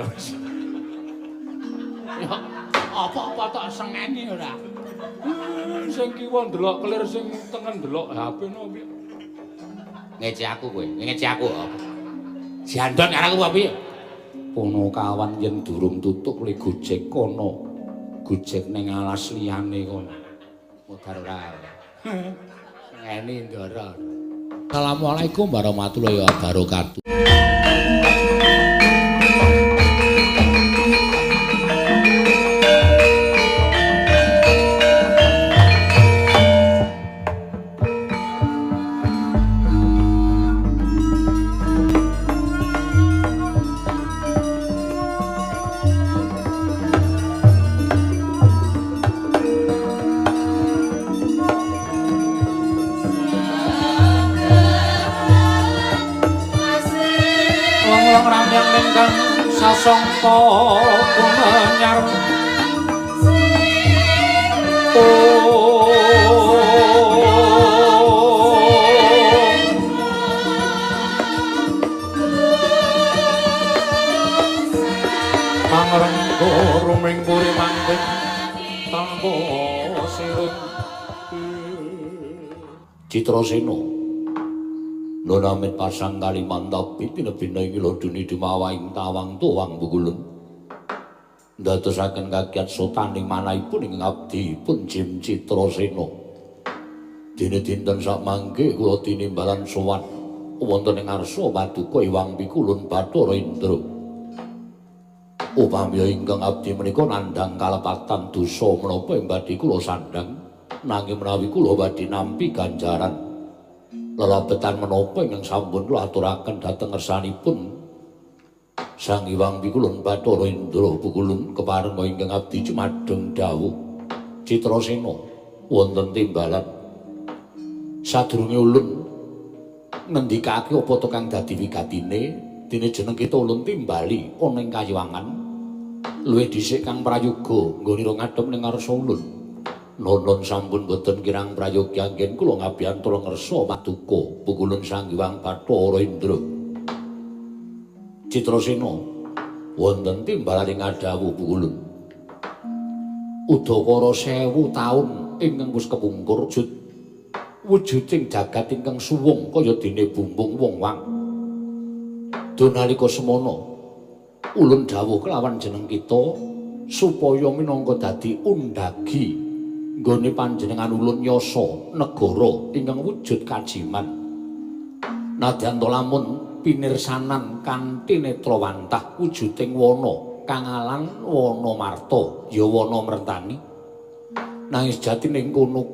Ya wis. Ya apa-apa tok sengeni ora. Sing kiwa ndelok kelir, sing tengen ndelok HP no piye. Ngece aku kowe, ngece aku apa? Jandon karo aku apa piye? Ponokawan yen durung tutuk le gojek kono. Gojek ning alas liyane kono. Modar ora. Sengeni ndara. Assalamualaikum warahmatullahi wabarakatuh. Sasongko kumenyar mangrenggo ruming puri manggung tanpa sirun. Citrasena nonamit pasang Kalimantan tinebina ing laduni dumawaing tawang tuwang bukulun ndadosaken kagiat sotaning manahipun ing abdipun Jim Citrasena. Dene dinten sakmangke kula tinimbalan sowan wonten ing ngarsa paduka Hyang Pikulun Bathara Indra. Upami ingkang abdi menika nandhang kalepatan dosa menapa ing badhe kula sandhang, nanging menawi kula badhe nampi ganjaran lelabetan menapa ingkang sampun kula aturaken dhateng ngersanipun Sang Hyang Pikulun Bathara Indra Pukulun, keparenga ingkang abdi jumadheng dawuh. Citrasena wonten timbalan sadurunge ulun ngendikake apa to kang dadi wigatine, dene jeneng kita ulun timbali ana ing kayiwangan luwih dhisik kang prayoga nggonira ngadhep ning ngarsa ulun. Nonon sampun boten kirang prayogi anggen kula ngabiyantara ngersa paduka Pukulun Sang Hyang Bathara Indra. Citrasena wonten timbalan ing ngadhawuh Pukulun. Udakara 1000 taun ingkang wis kepungkur wujuding jagat ingkang suwung kaya dene bumbung wong wang. Dunalika semana ulun dawuh kelawan jeneng kita supaya minangka dadi undhagi nggone panjenengan ulun yasa negara ingkang wujud kajiman. Nadyan to lamun pinirsanan kanthi netra wantah wujuding wana kang alan wana marta ya wana mrentani, nanging sejatine kono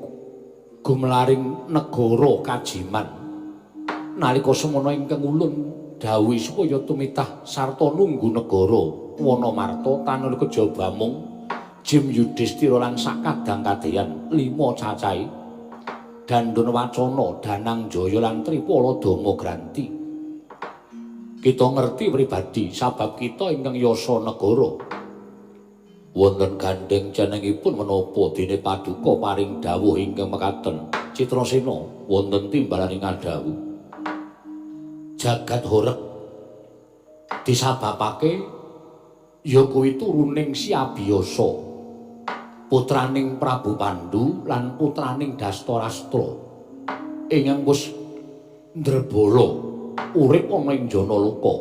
gumlaring negara kajiman. Nalika semana ingkang ulun dawuhi supaya tumitah sarta nunggu negara wana marta tanalika jabamung Jim Yudhistira lan sakadang kadeyan 5 cacahe Dandana Wacana, Danang Jaya lan Tripala Dama Granti. Kita ngerti pribadi sabab kita ingkang yasa negara. Wonten gandheng cenengipun menapa dene paduka paring dawuh ingkang mekaten. Citrasena wonten timbalan ing ngadhawuh. Jagat horeg disababake ya kuwi turuning Si Abiyasa, putraning Prabu Pandu lan putraning Dastarastra ingkang wis ndrebala urip ana ing Janaloka.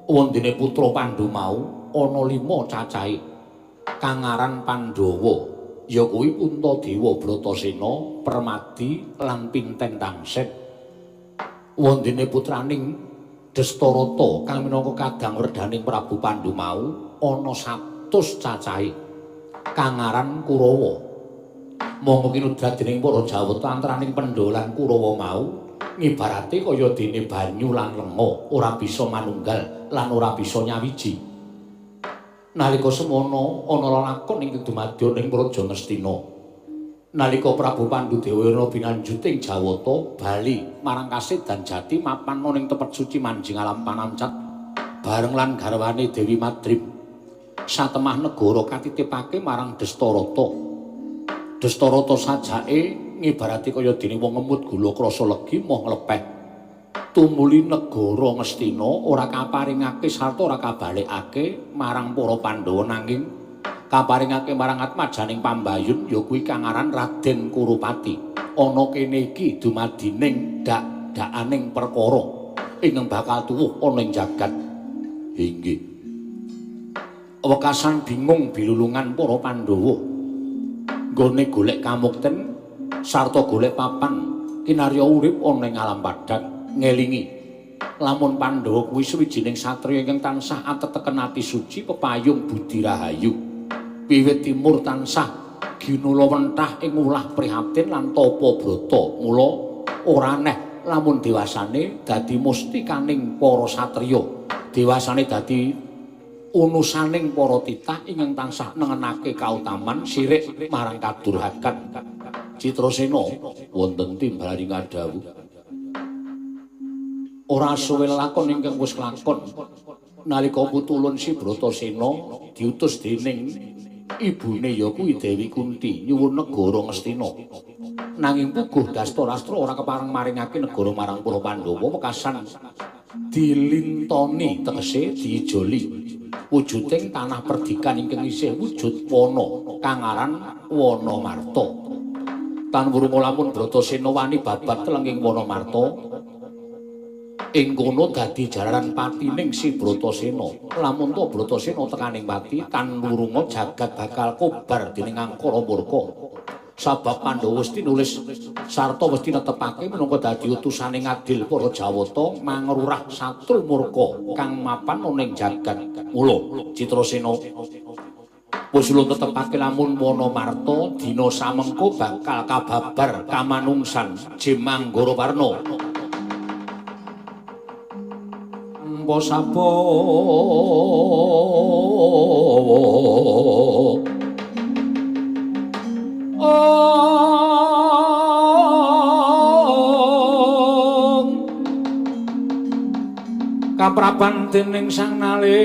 Wondene putra Pandu mau ana 5 cacahe kang aran Pandhawa, ya kuwi Puntadewa, Bratasena, Permadi lan Pinten Tangsen. Wondene putraning Dastarata kang minangka kadang werdaning Prabu Pandu mau ana 100 cacahe kang aran Kurawa. Monggo kinudrat dening para Jawata antaraning Pandhawa lan Kurawa mau ngibarate kaya dene banyu lan lenga, ora bisa manunggal lan ora bisa nyawiji. Nalika semana ana lelakon ingkang dumadya ning Praja Ngastina. Nalika Prabu Pandu Dewayana binanjuting Jawata bali marang Kasedan Jati mapan ning tempat suci Manjing Alam Panamcat bareng lan garwane Dewi Madrim. Satemah negara katitipake marang Dastarata. Dastarata sajake ngibarati kaya dene wong ngemut gula krasa legi moh nglepeh. Tumuli negara Ngastina ora kaparingake sarta ora kabalekake marang para Pandhawa nanging kaparingake marang atmajaning pambayun ya kuwi kang aran Raden Kurupati. Ana kene iki dumadining dak-dakaning perkara ingkang bakal tuwuh ana ing jagat. Inggih. Wekasan bingung bilulungan para Pandhawa nggone golek kamukten sarta golek papan kinarya urip ana ing alam padhang. Ngelingi lamun Pandhawa kuwi sawijining satriya ingkang tansah ateteken ati suci pepayung budi rahayu. Wiwit timur tansah ginula wentah ing ulah prihatin lan tapa brata. Mula ora aneh lamun dewasane dadi mustikaning para satriya. Dewasane dadi unusaning para titah ingkang tansah nengenake kautaman sirik marang kadurhakan. Citrasena wonten timbali ngadhawuh. Ora suwe lakon ingkang wis lakon nalika putu ulun Si Bratasena diutus dening ibune ya kuwi Dewi Kunti nyuwun negara Ngastina. Nanging puguh Dastarastra ora kepareng maringake negara marang para Pandhawa wekasan dilintoni tegese diijoli wujuding tanah perdikan ingkang isih wujud wana kang aran Wanamarta. Tan wurunga lamun Bratasena wani babat telenging Wanamarta ing kono dadi jalaran patining Si Bratasena. Lamun to Bratasena tekaning pati tan wurunga jagat bakal kobar dening angkara murka. Sabab Pandhawa wis tinulis sarta wis tinetepake minangka dadi utusane ngadil para Jawata mangrurah satru murka kang mapan ana ing jagat. Mula Citrasena wis ulun tetepake lamun Wanamarta dina samengko bakal kababar kamanungsan Jimanggara Warna. Sapa ong kaprapan dening Sang Nalendra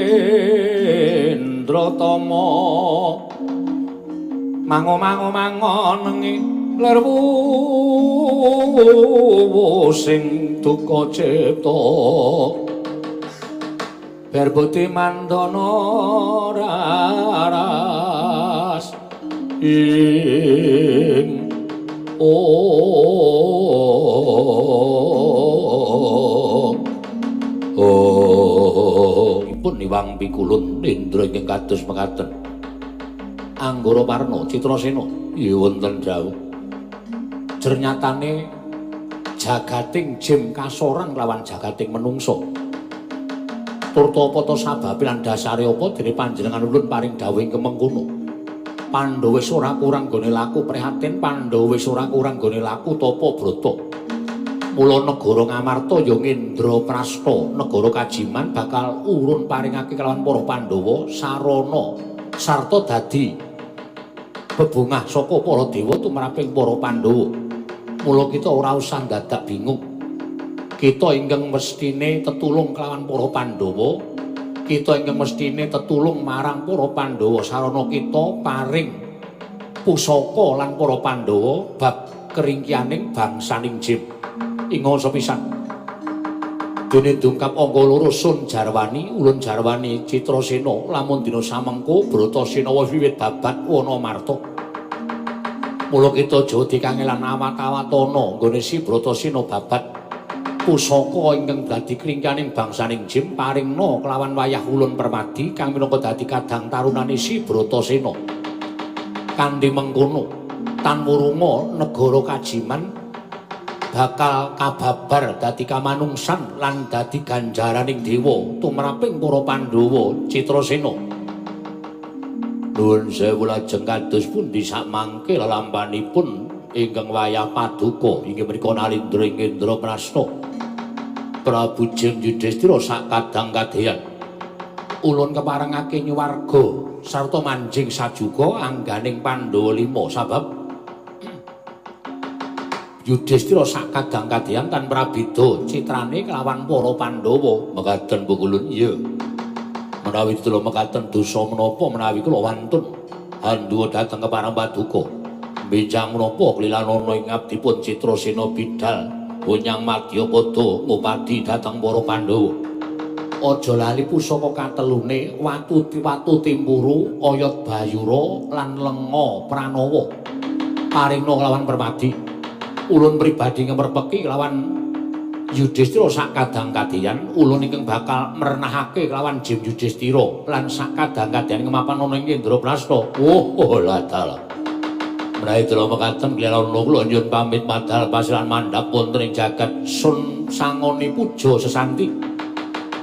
Tama mango-mango mangonengi lerwu sing duka cipta Berboti mandana raras ing oh ipun Iwang Pikulun Indra ingkang kados mekaten. Anggara Parna Citrasena ya wonten dawuh. Jernyatane jagating jim kasorang lawan jagating menungsa. Turta apa ta sababe lan dasare apa dene panjenengan ulun paring dawuh ing mengkono. Pandhawa wis ora kurang gone laku prihatin, Pandhawa wis ora kurang gone laku tapa brata. Mula negara Ngamarta ya Ngendraprasta, negara Kajiman bakal urun paringake kelawan para Pandhawa sarana sarta dadi bebungah saka para dewa tumraping para Pandhawa. Mula kita ora usah dadak bingung. Kita ingkang mestine tetulung kelawan para Pandhawa, kita ingkang mestine tetulung marang para Pandhawa sarana kita paring pusaka lan para Pandhawa bab keringkianing bangsaning Jim. Ing angsa pisan. Dene dungkap angka loro sun jarwani ulun jarwani Citrasena lamun dina samengko Bratasena wis wiwit babat Wanamarta. Mula kita aja dikangelan awat-awatana nggone si Bratasena babat pusaka ingkang dadi kringkaning bangsaning Jim paringna kelawan wayah ulun Permadi kang minangka dadi kadang tarunane Si Bratasena. Kanthi mengkono tan wurunga negara Kajiman bakal kababar dadi kamanungsan lan dadi ganjaraning dewa tumraping para Pandhawa Citrasena. Nuwun sewu lajeng kados pundi sakmangke lelampanipun ingkang wayah paduka inggih menika Nalindra ing Indraprasta Prabu Jim Yudhistira sak kadang kadeyan. Ulun keparengake nyuwarga sarta manjing sajuga angganing Pandhawa lima sabab Yudhistira sak kadang kadeyan tan prabeda citrane kelawan para Pandhawa. Mekaten pukulun iya. Menawi ditelok mekaten dosa menapa menawi kula wantun handuwa dhateng kepareng paduka. Benjang menapa klilanana ing abdipun Citrasena bidal Gonyang Madyapada ngupadi dhateng para Pandhawa. Aja lali pusaka katelune watu timpuru, oyot bayura lan lenga pranawa. Paringna lawan Permadi. Ulun pribadi ngemerpeki lawan Yudhistira sak kadang kadiyan, ulun ingkang bakal mernahake lawan Jim Yudhistira lan sak kadang kadiyan ngemapan ana ing Indraprasta. Oh, la dalah. Menawi dela mekaten klelana kula nyuwun pamit madal pasiran mandhap wonten ing jagat sun sangoni puja sesanti.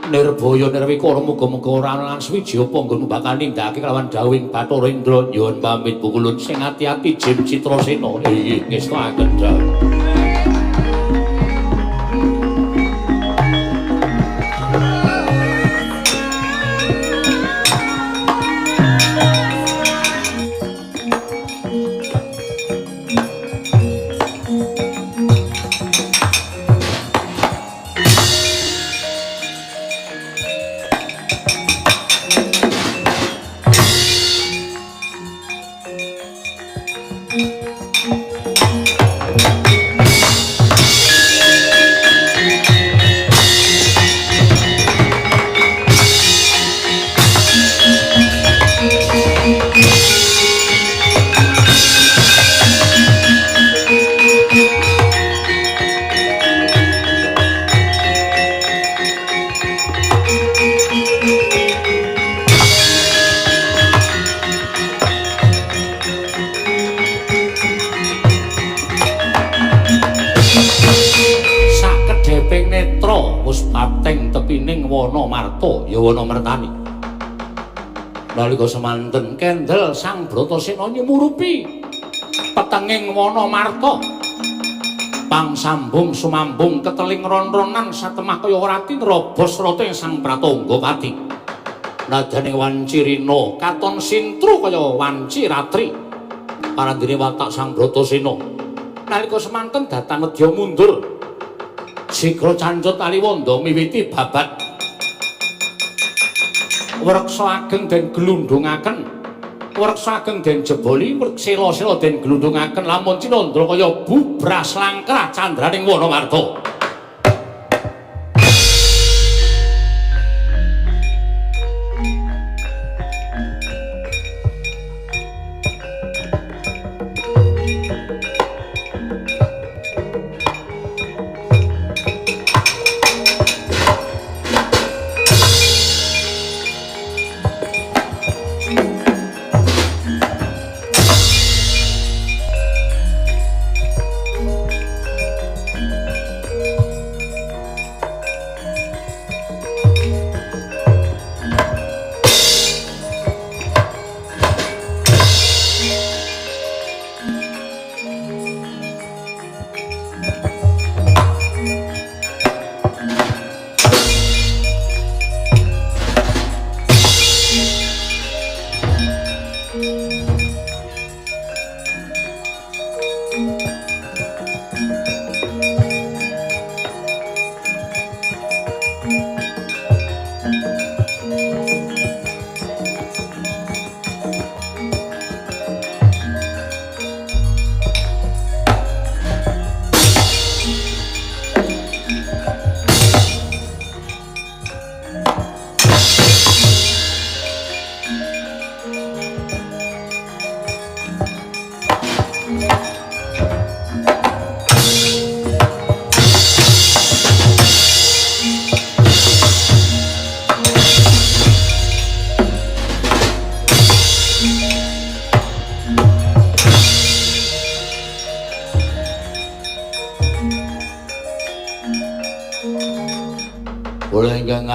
Nirbaya nirwikara muga-muga ora ana lan suwiji apa nggonmu bakal nindakake kelawan dawuhing Bathara Indra. Nyuwun pamit pukulun sing ati-ati Jim Citrasena. Inggih ngestakaken dawuh. Nalika semanten kendel Sang Bratasena nyumurupi petenging wana marta. Pangsambung sumambung keteling ron-ronan satemah kaya rati nrobos rata ing Sang Pratanggapati. Nadane wanci rina katon sintru kaya wanci ratri. Parandene watak Sang Bratasena. Nalika semanten datan nedya mundur. Sigra cancut aliwondha miwiti babat. Wreksa ageng den glundhungaken, wreksa ageng den jeboli, sela-sela den glundhungaken lamun cinandra kaya bubras langkrah candraning wana marta.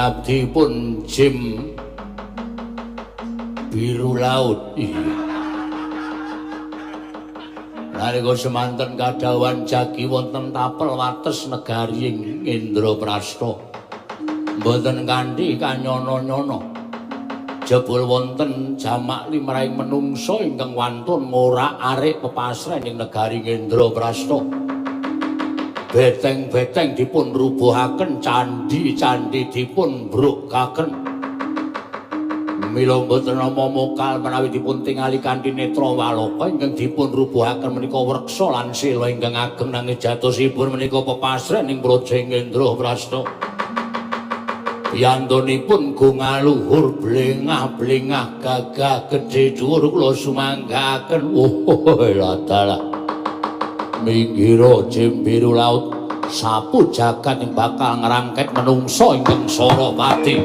Abdi pun Jim biru laut. Nalika semanten kadhawuhan jagi wonten tapel wates negari ing Indraprasta. Mboten kanthi kanyana-nyana. Jebul wonten jamak limrahing menungsa ingkang wantun ngorak-arik pepasren ing negari Indraprasta. Beteng-beteng dipun rubuhaken, candhi-candhi dipun brukaken. Mila mboten nama mokal menawi dipun tingali kanthi netra waloka ingkang dipun rubuhaken menika wreksa lan sila ingkang ageng nanging jatosipun menika pepasren ing praja Indraprasta. Piyantunipun gungaluhur blengah-blengah gagah gedhe dhuwur kula sumanggaaken. Oh, ladalah. Minggiro jembiru laut sapu jagat ing bakal ngrangket menungsa ingkang Sarapati.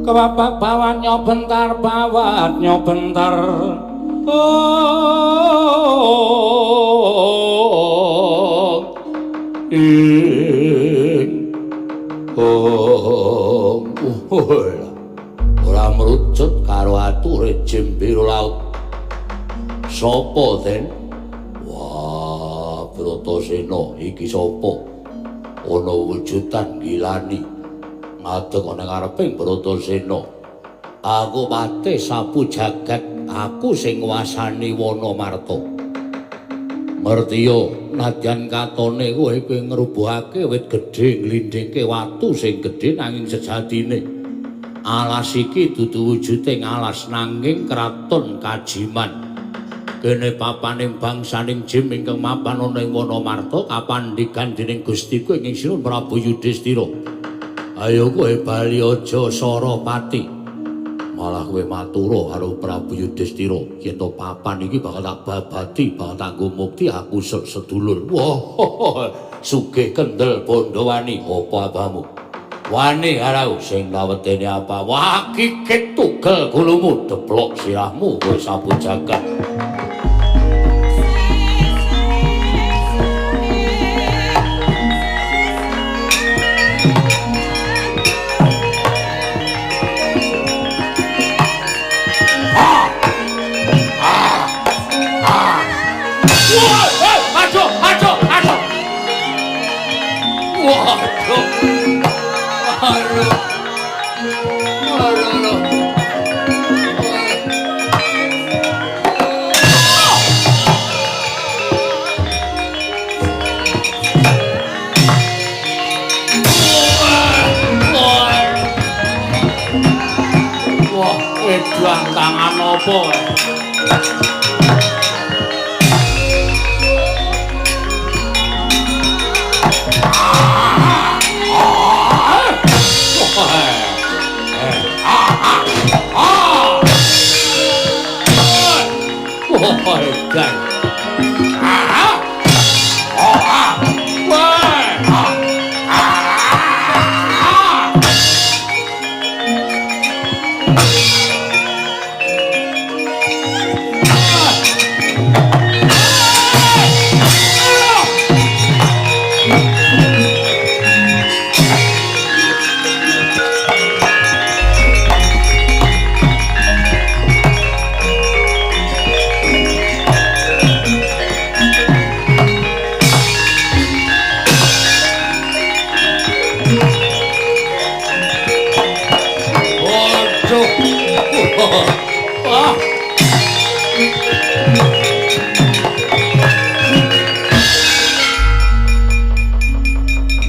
Kepapak bawat nyobentar bawat nyobentar. Oh, ing oh, ora merucut karo ature jembiru laut. Sopo den? Wah, Bratasena iki sapa? Ana wujudan gilani ngadeg ana ngareping Bratasena. Aku patih sapu jagat, aku sing nguasani Wana Marta. Ngertiya, nadyan katone kowe kowe ngrubuhake wit gedhe nglindhingke watu sing gedhe nanging sejatine alas iki dudu wujuding alas nanging kraton Kajiman. Kene papaning bangsaning Jim ingkang mapan ana ing Wana Marta kapandikan dening Gustiku ingkang Sinuwun Prabu Yudhistira. Ayo kowe bali aja Sarapati. Malah kowe matura karo Prabu Yudhistira yen to papan iki bakal tak babati, bakal tak nggo mukti aku sedulur. Wah, sugih kendel Pandhawani, apa abamu? Wani karo sing kawetene apa? Wah, kikit tugel gulumu, deplok sirahmu kowe sapu jagat. Waduh. Aduh. Aduh. Wah, edan tangan apa?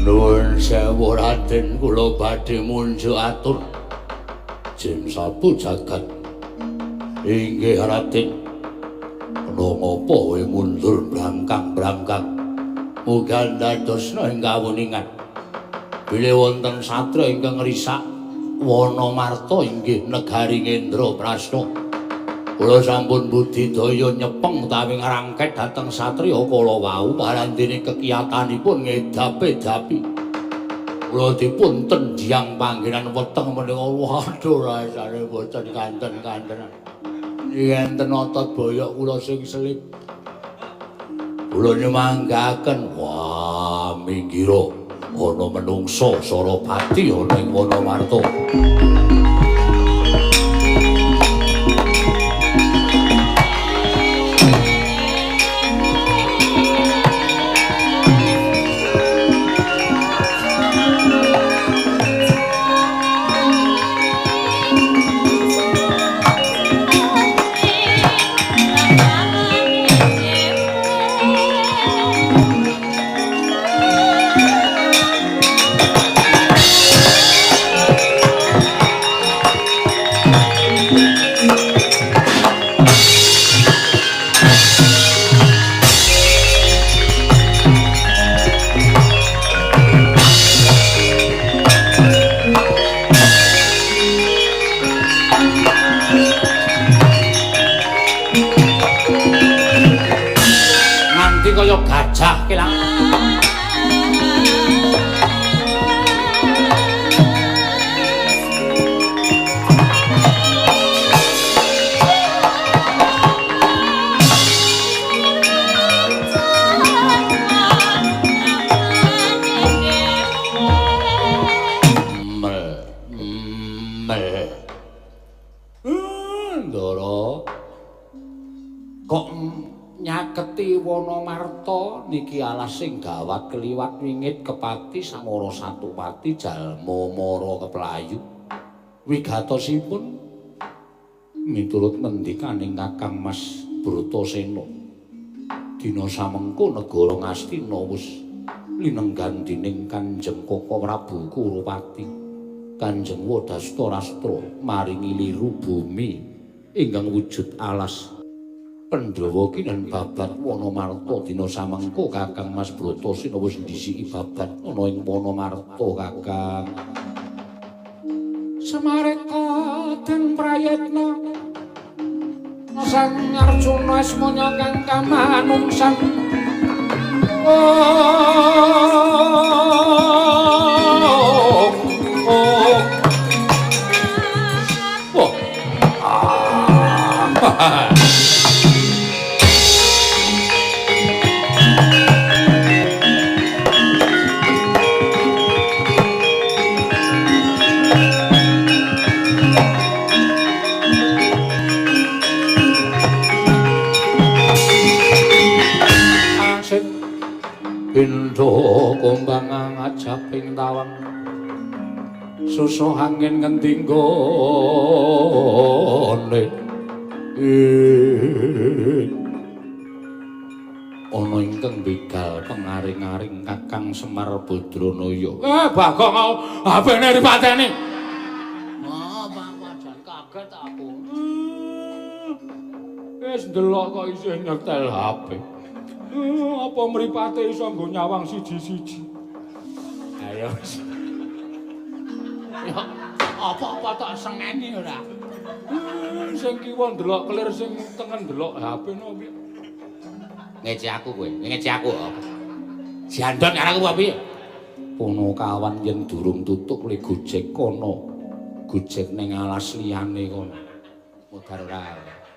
Nuwun sewu Raden, kula badhe munjuk atur Jim sapu jagat. Inggih Raden. Kena ngapa kowe mundur brangkang-brangkang? Muga ndadosna ing kawuningan. Bilih wonten satra ingkang ngrisak Wana Marta inggih negari Indraprasta. Kula sampun budidaya nyepeng utawi ngrangket dhateng satriya kala wau parandene kekiyatanipun ngedap-edapi. Kula dipun tendhyang panggenan weteng menika waduh rasane boten kanten-kantenan. Enten otot boyok kula sing selip. Kula nyumanggaken wah minggira ana menungsa Sarapati ana ing Wanamarta. Niki alas sing gawat keliwat wingit kepati samara satupati jalma mara keplayu. Wigatosipun miturut ngendikaning Kakang Mas Bratasena, dina samengko negara Ngastina wis linenggan dening Kanjeng Koko Prabu Kurupati. Kanjeng Wadastarastra maringi liru bumi ingkang wujud alas Pandhawa kinen babat Wanamarta dina samengko Kakang Mas Bratasena wis ndhisiki babat ana ing Wanamarta Kakang. Semareka den prayitna Sang Arjuna asmanya kang kamanungsan. Oh, oh. Oh. Ah. Bindho kumbang ngajaping tawang susuh angin ngendi nggone ana ingkang begal pengaring-aring Kakang Semar Badranaya. Bagong HP-ne dipateni. Ah, jan kaget aku. Wis ndelok kok isih nyetel HP. Apa mripate iso nggo nyawang siji-siji? Ayo. Ya, apa-apa tok sengeni ora. Sing kiwa ndelok kelir, sing tengen ndelok HP no piye? Ngece aku kowe, ngece aku apa? Jandon karo aku apa piye? Punakawan yen durung tutuk le gojek kono. Gojek ning alas liyane kono. Modar ora.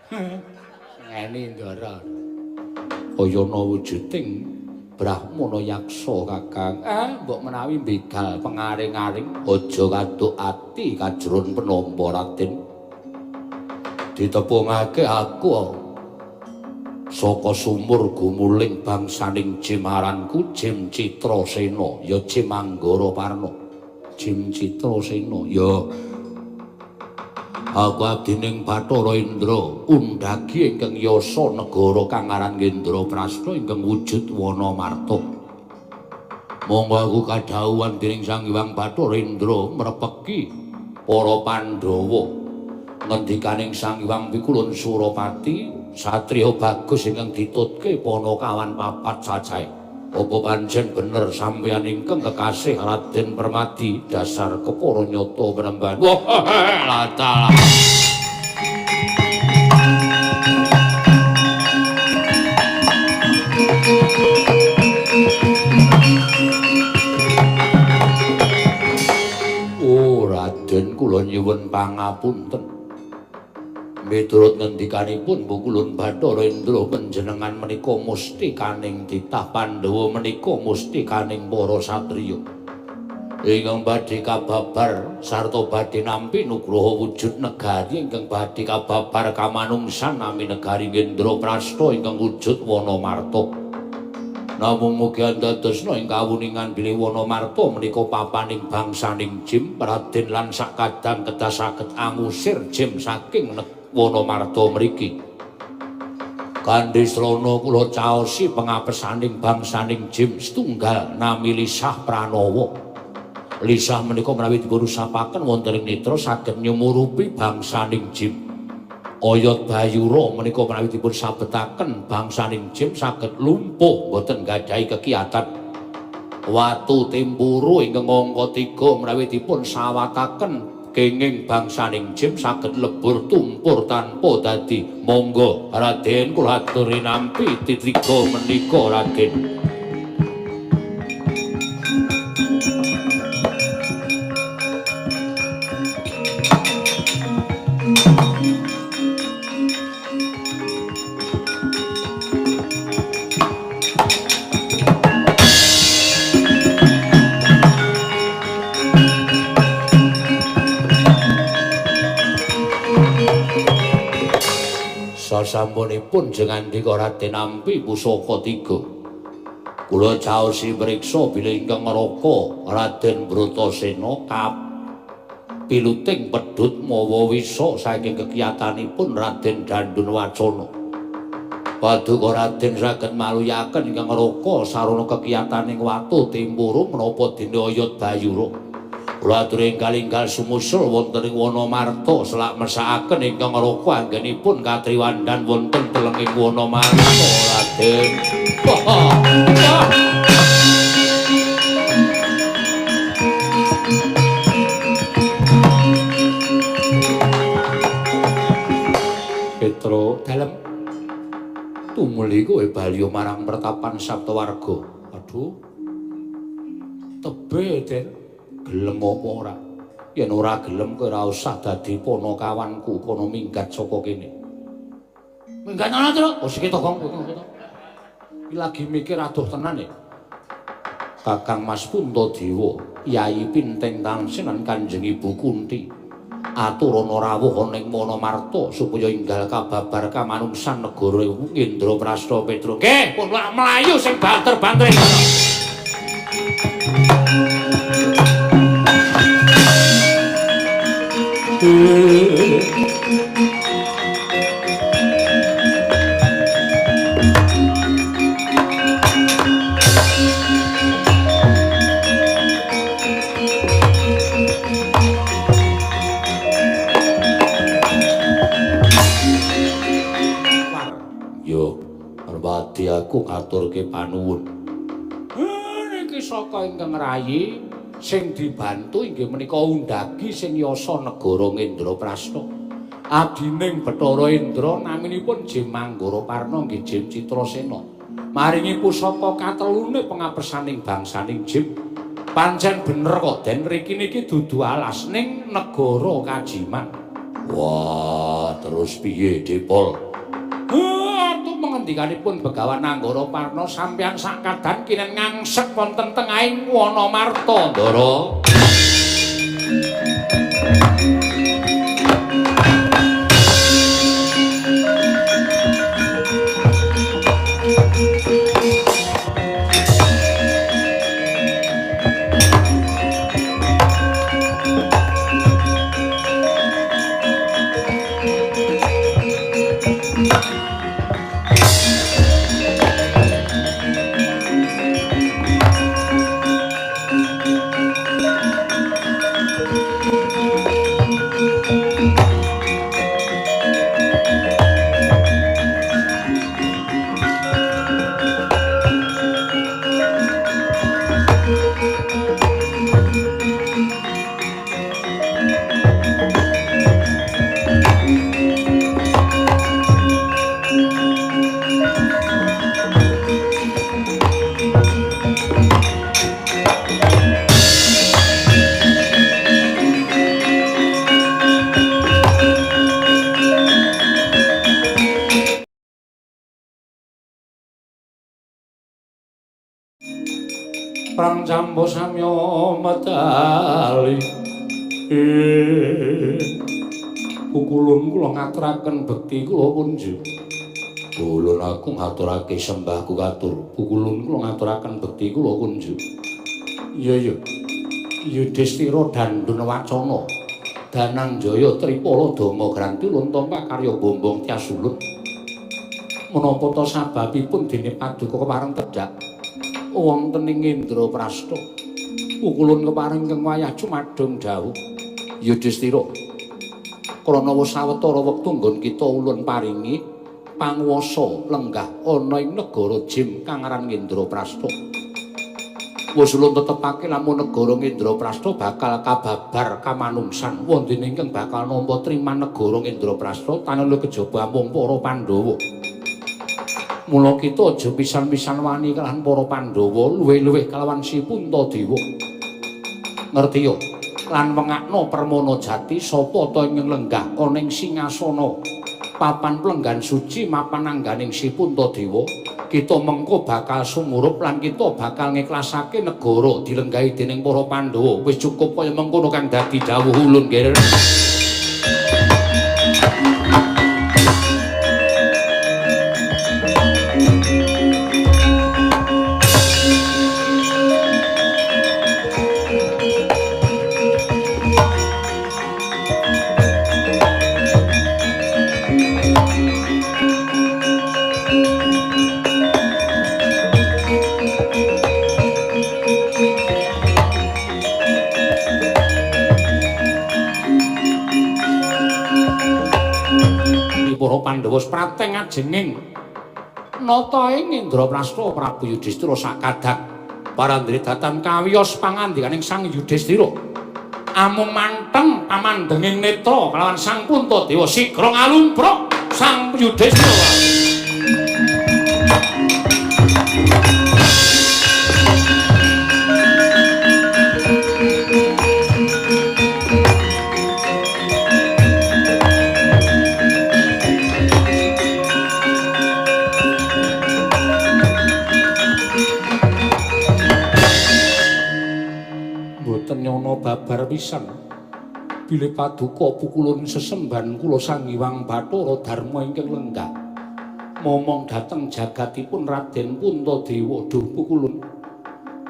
Sengeni ndara. Kayana wujuding Brahmana Yaksa Kakang. Mbok menawi begal pengaring-aring aja kaduk ati kajron penampa Raden. Ditepungake aku saka sumur gumuling bangsaning Jimaranku Jim Citrasena ya Jim Anggara Parna. Jim Citrasena ya aku abdining Bathara Indra undhagi ingkang yasa negara kang aran Indraprasta ingkang wujud Wanamarta. Monggo aku kadhawuhan dening Sang Hyang Bathara Indra mrepeki para Pandhawa. Ngendikaning Sang Hyang Pikulun Surapati satriya bagus ingkang ditutke panakawan papat cacahe. Apa pancen bener sampeyan ingkang kekasih Raden Permadi dasar kepara nyata penemban. Wah, latalah. nyuwun pangapunten. Miturut ngendikanipun Pukulun Bathara Indra panjenengan menika mustikaning titah Pandhawa menika mustikaning para satriya. Ingkang badhe kababar sarta badhe nampi nugraha wujud negari ingkang badhe kababar kamanungsan nami negari Indraprasta ingkang wujud Wanamarta. Namung mugi andadosna ing kawuningan bilih Wanamarta menika papaning bangsaning Jim Raden lan sakadang kedah saged angusir Jim saking Wanamarta mriki. Kanthi srana kula caosi pengapesaning bangsaning Jim setunggal nami Lisah Pranawa. Lisah menika menawi dipun usapaken wonten ing netra saged nyumurupi bangsaning Jim. Oyot Bayura menika menawi dipun sabetaken bangsaning Jim saged lumpuh boten gadhahi kekiatan. Watu Tempuru ingkang angka 3 menawi dipun sawataken kenging bangsaning Jim saged lebur tumpur tanpa dadi. Monggo Raden kula aturi nampi titriga menika Raden. Sasampunipun jengandika Raden nampi pusaka tiga. Kula caosi priksa bilih ingkang ngraka Raden Bratasena kapiluting pedhut mawa wisa saking kekiyatanipun Raden Dandun Wacana. Paduka Raden saged maluyaken ingkang ngraka sarana kekiyataning watu Tempuru menapa dene oyot Bayura. Kula aturi enggal-enggal sumusul wonten ing Wanamarta selak mesakaken ingkang ngraka anggenipun katriwandan wonten telenging Wanamarta Raden. Petro dalem tumuli kowe bali marang pertapan Saptawarga. Aduh. Tebe, Den. Gelem apa ora? Yen ora gelem kowe ora usah dadi panakawanku, kono minggat saka kene. Minggat ana, Truk? Oh, siki to, Kong. Iki lagi mikir adoh tenan e. Kakang Mas Puntadewa, Yai Pinteng Tangsen lan Kanjeng Ibu Kunti aturana rawuh ana ing Wanamarta supaya enggal kababar kamanungsan negara Indraprasta Petro. Nggih, pun mlayu sing banter-banter. Yo, Merpati aku ngaturke panuwun. Niki saka ingkang rayi sing dibantu inggih menika undagi sing yasa negara Indraprasta. Adining Bathara Indra naminipun Jim Manggaraparna nggih Jim Citrasena. Maringi pusaka katelune pengapesaning bangsaning Jim. Pancen bener kok Den riki niki dudu alas ning negara Kajiman. Wah, terus piye Depol? Pengendikanipun Begawan Anggaraparna sampeyan sakadan kinen ngangsek wonten tengahing Wanamarta, Ndara. Prang cambo samya medali. Pukulun kula ngaturaken bekti kula kunjuk. Ulun aku ngaturake sembahku katur. Pukulun kula ngaturaken bekti kula kunjuk. Iya iya. Yudhistira Dandun Wacana. Danangjaya Tripala Dama Granti ulun tampa karya Bombong Tyas ulun. Menapa ta sababipun dene paduka kepareng tedhak wonten ing Indraprastha. Pukulun kepareng ingkang wayah cumadung dawuh. Yudhistira, krana wis sawetara wektu nggon kita ulun paringi panguwasa lenggah ana ing negara Jim kang aran Indraprastha. Wis ulun tetepake lamun negara Indraprastha bakal kababar kamanungsan wonten ingkang bakal nampa triman negara Indraprastha tanpa kejaba amung para Pandhawa. Mula kita aja pisan-pisan wani kalawan para Pandhawa luwih-luwih kalawan si Puntadewa. Ngerti ya? Lan wengakno permana jati sapa ta ing lenggah ana ing singasana papan plenggan suci mapan angganing si Puntadewa, kita mengko bakal sumurup lan kita bakal ngiklasake negara dilenggahi dening para Pandhawa. Wis cukup kaya mengkono kang dadi dawuh ulun, Ger. Para Pandhawa prateng ajenging nata ing Indraprastha Prabu Yudhistira sakadang parandredatan kawiyos pangandikaning Sang Yudhistira. Amung manteng pamandhenging netra kalawan Sang Puntadewa sigra ngalumpruk Sang Yudhistira. Nyono babar pisan bilih paduka pukulun sesembahan kula Sang Hyang Bathara Darma ingkang lenggah momong dhateng jagatipun Raden Puntadewa. Duh pukulun,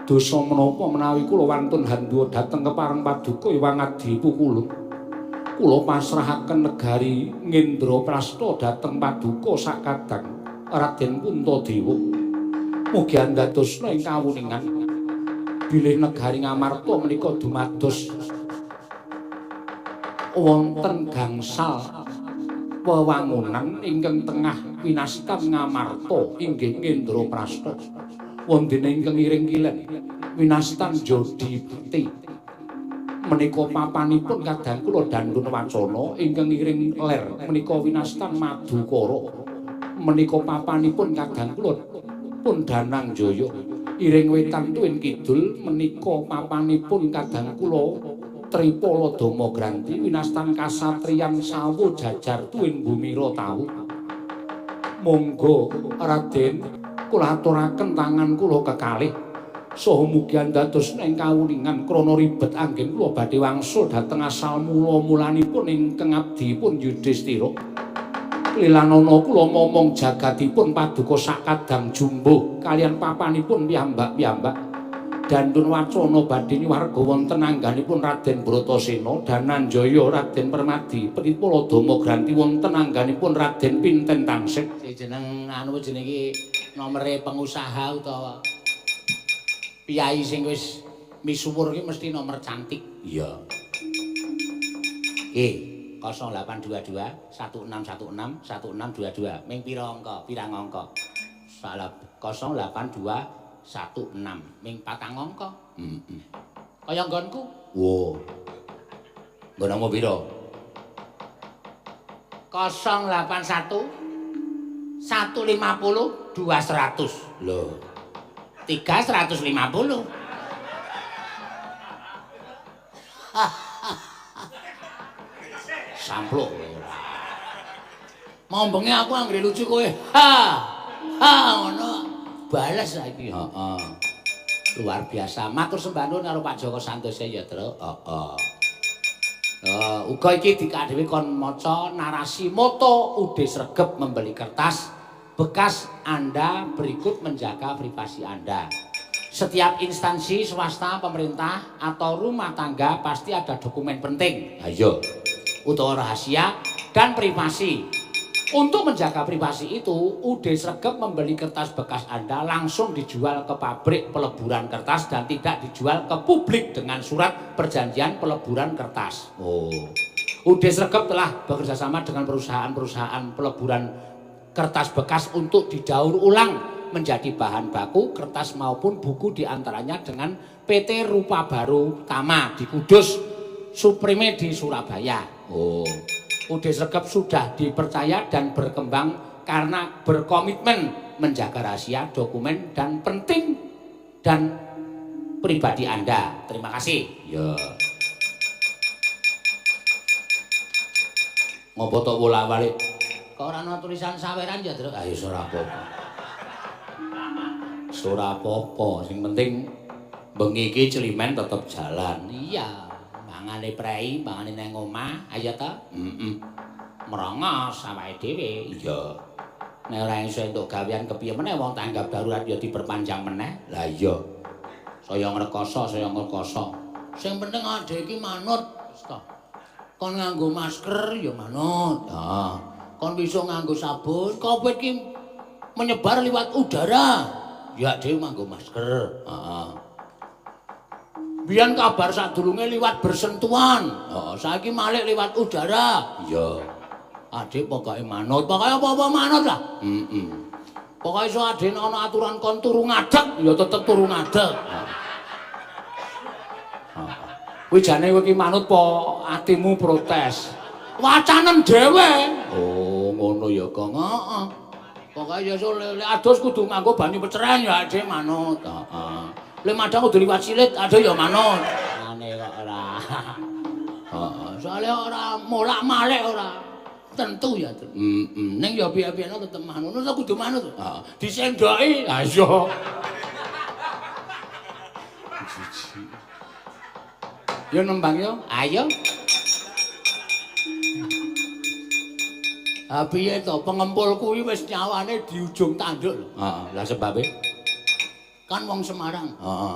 dosa menapa menawi kula wantun handuwa dhateng kepareng paduka Hyang Adi pukulun. Kula pasrahaken negari Ngendraprastha dhateng paduka sakadang Raden Puntadewa. Mugi andadosna ing kawuningan bilih negari Ngamarta menika dumados wonten gangsal wewangunan ingkang tengah winastan Ngamarta inggih Ngendraprastha. Wonten ingkang ngiring kilen winastan Jodipti menika papanipun kadang kula Dandun Wacana, ingkang ngiring ler menika winastan Madukara menika papanipun kadang kula pun Danangjaya. Iring wetan tuwin kidul menika papanipun kadang kula Tripala Dama Granti winastan kasatriyan Sawo jajar tuwin Bumira tawu. Monggo Raden kula aturaken tangan kula kekalih saha mugi andadosna ing kawuningan krana ribet anggen kula badhe wangsul dhateng asal mula-mulanipun ingkang abdipun Yudhistira. Lilanana kula momong jagatipun paduka sakadang jumbuh kalian papanipun piyambak-piyambak. Dandun Wacana badhe nyuwarga wonten angganipun Raden Bratasena, Dananjaya Raden Permadi, Tripala Dama Granti wonten angganipun Raden Pinten Tangsik. Jeneng anu jenenge iki nomere pengusaha utawa piyai sing wis misuwur iki mesti nomor cantik. Iya. 0822 1616 1622 ming pira angka? Pirang angka? Salah 08216 ming patang angka. Heeh. Kaya nggonku. Wo. Nggonmu pira? 081 150 200. Lho. 350. Sampluk kowe ora. Mombengi aku anggere lucu kowe. Ha. Ha ngono. Bales saiki. Heeh. Luar biasa. Matur sembah nuwun karo Pak Joko Santoso ya, Truk. Heeh. Uga iki dikadhewe kon maca narasi moto UD Sregep membeli kertas bekas Anda berikut menjaga privasi Anda. Setiap instansi swasta, pemerintah atau rumah tangga pasti ada dokumen penting. Ayo. Utawa rahasia dan privasi. Untuk menjaga privasi itu, UD Sregep membeli kertas bekas Anda langsung dijual ke pabrik peleburan kertas dan tidak dijual ke publik dengan surat perjanjian peleburan kertas. Oh. UD Sregep telah bekerjasama dengan perusahaan-perusahaan peleburan kertas bekas untuk didaur ulang menjadi bahan baku kertas maupun buku, diantaranya dengan PT Rupa Baru Tama di Kudus, Supreme di Surabaya. Oh. UD Sregep sudah dipercaya dan berkembang karena berkomitmen menjaga rahasia, dokumen, dan penting dan pribadi Anda. Terima kasih. Ya. Ngopo tok wolak-walik? Kok ora ana tulisan saweran ya, Truk? Ayo ora apa-apa. Ora apa-apa, sing penting bengi iki Climen tetep jalan. Iya. Mangane prei, mangane nang omah, ayo ta? Heeh. Merongos awake dhewe. Iya. Nek ora iso entuk gawean kepiye meneh wong tanggap darurat ya diperpanjang meneh. Lah iya. Saya ngrekoso, saya ngrekoso. Sing penting awake dhewe iki manut, wis ta. Kon nganggo masker ya manut. Heeh. Kon bisa nganggo sabun, Covid ki menyebar liwat udara. Ya dhewe nganggo masker. Heeh. Biyen kabar sadurunge liwat bersentuhan. Heeh, saiki malih liwat udara. Iya. Adik pokoke manut, pokoke apa-apa manut lah. Heeh. Pokoke iso adek ana aturan kon turu ngadeg, ya tetep turu ngadeg. Heeh. Kuwi jane kowe iki manut apa atimu protes? Wacanen dhewe. Oh, ngono ya, Kang. Heeh. Pokoke ya iso lek adus kudu nganggo banyu peceren ya adek manut. Heeh. Lek madang kudu liwat silit, aduh ya manut. Ane kok ora. Heeh, soalnya ora molak-malik ora. Tentu ya. Heeh, ning ya piye-piyene tetep manut. Tetep kudu manut. Heeh, disendoki. Ha iya. Jijik. Yo nembang yo. Ayo. Ha piye to pengempul kuwi wis nyawane di ujung tanduk lho. Heeh, lah sebabe kan wong Semarang. Heeh.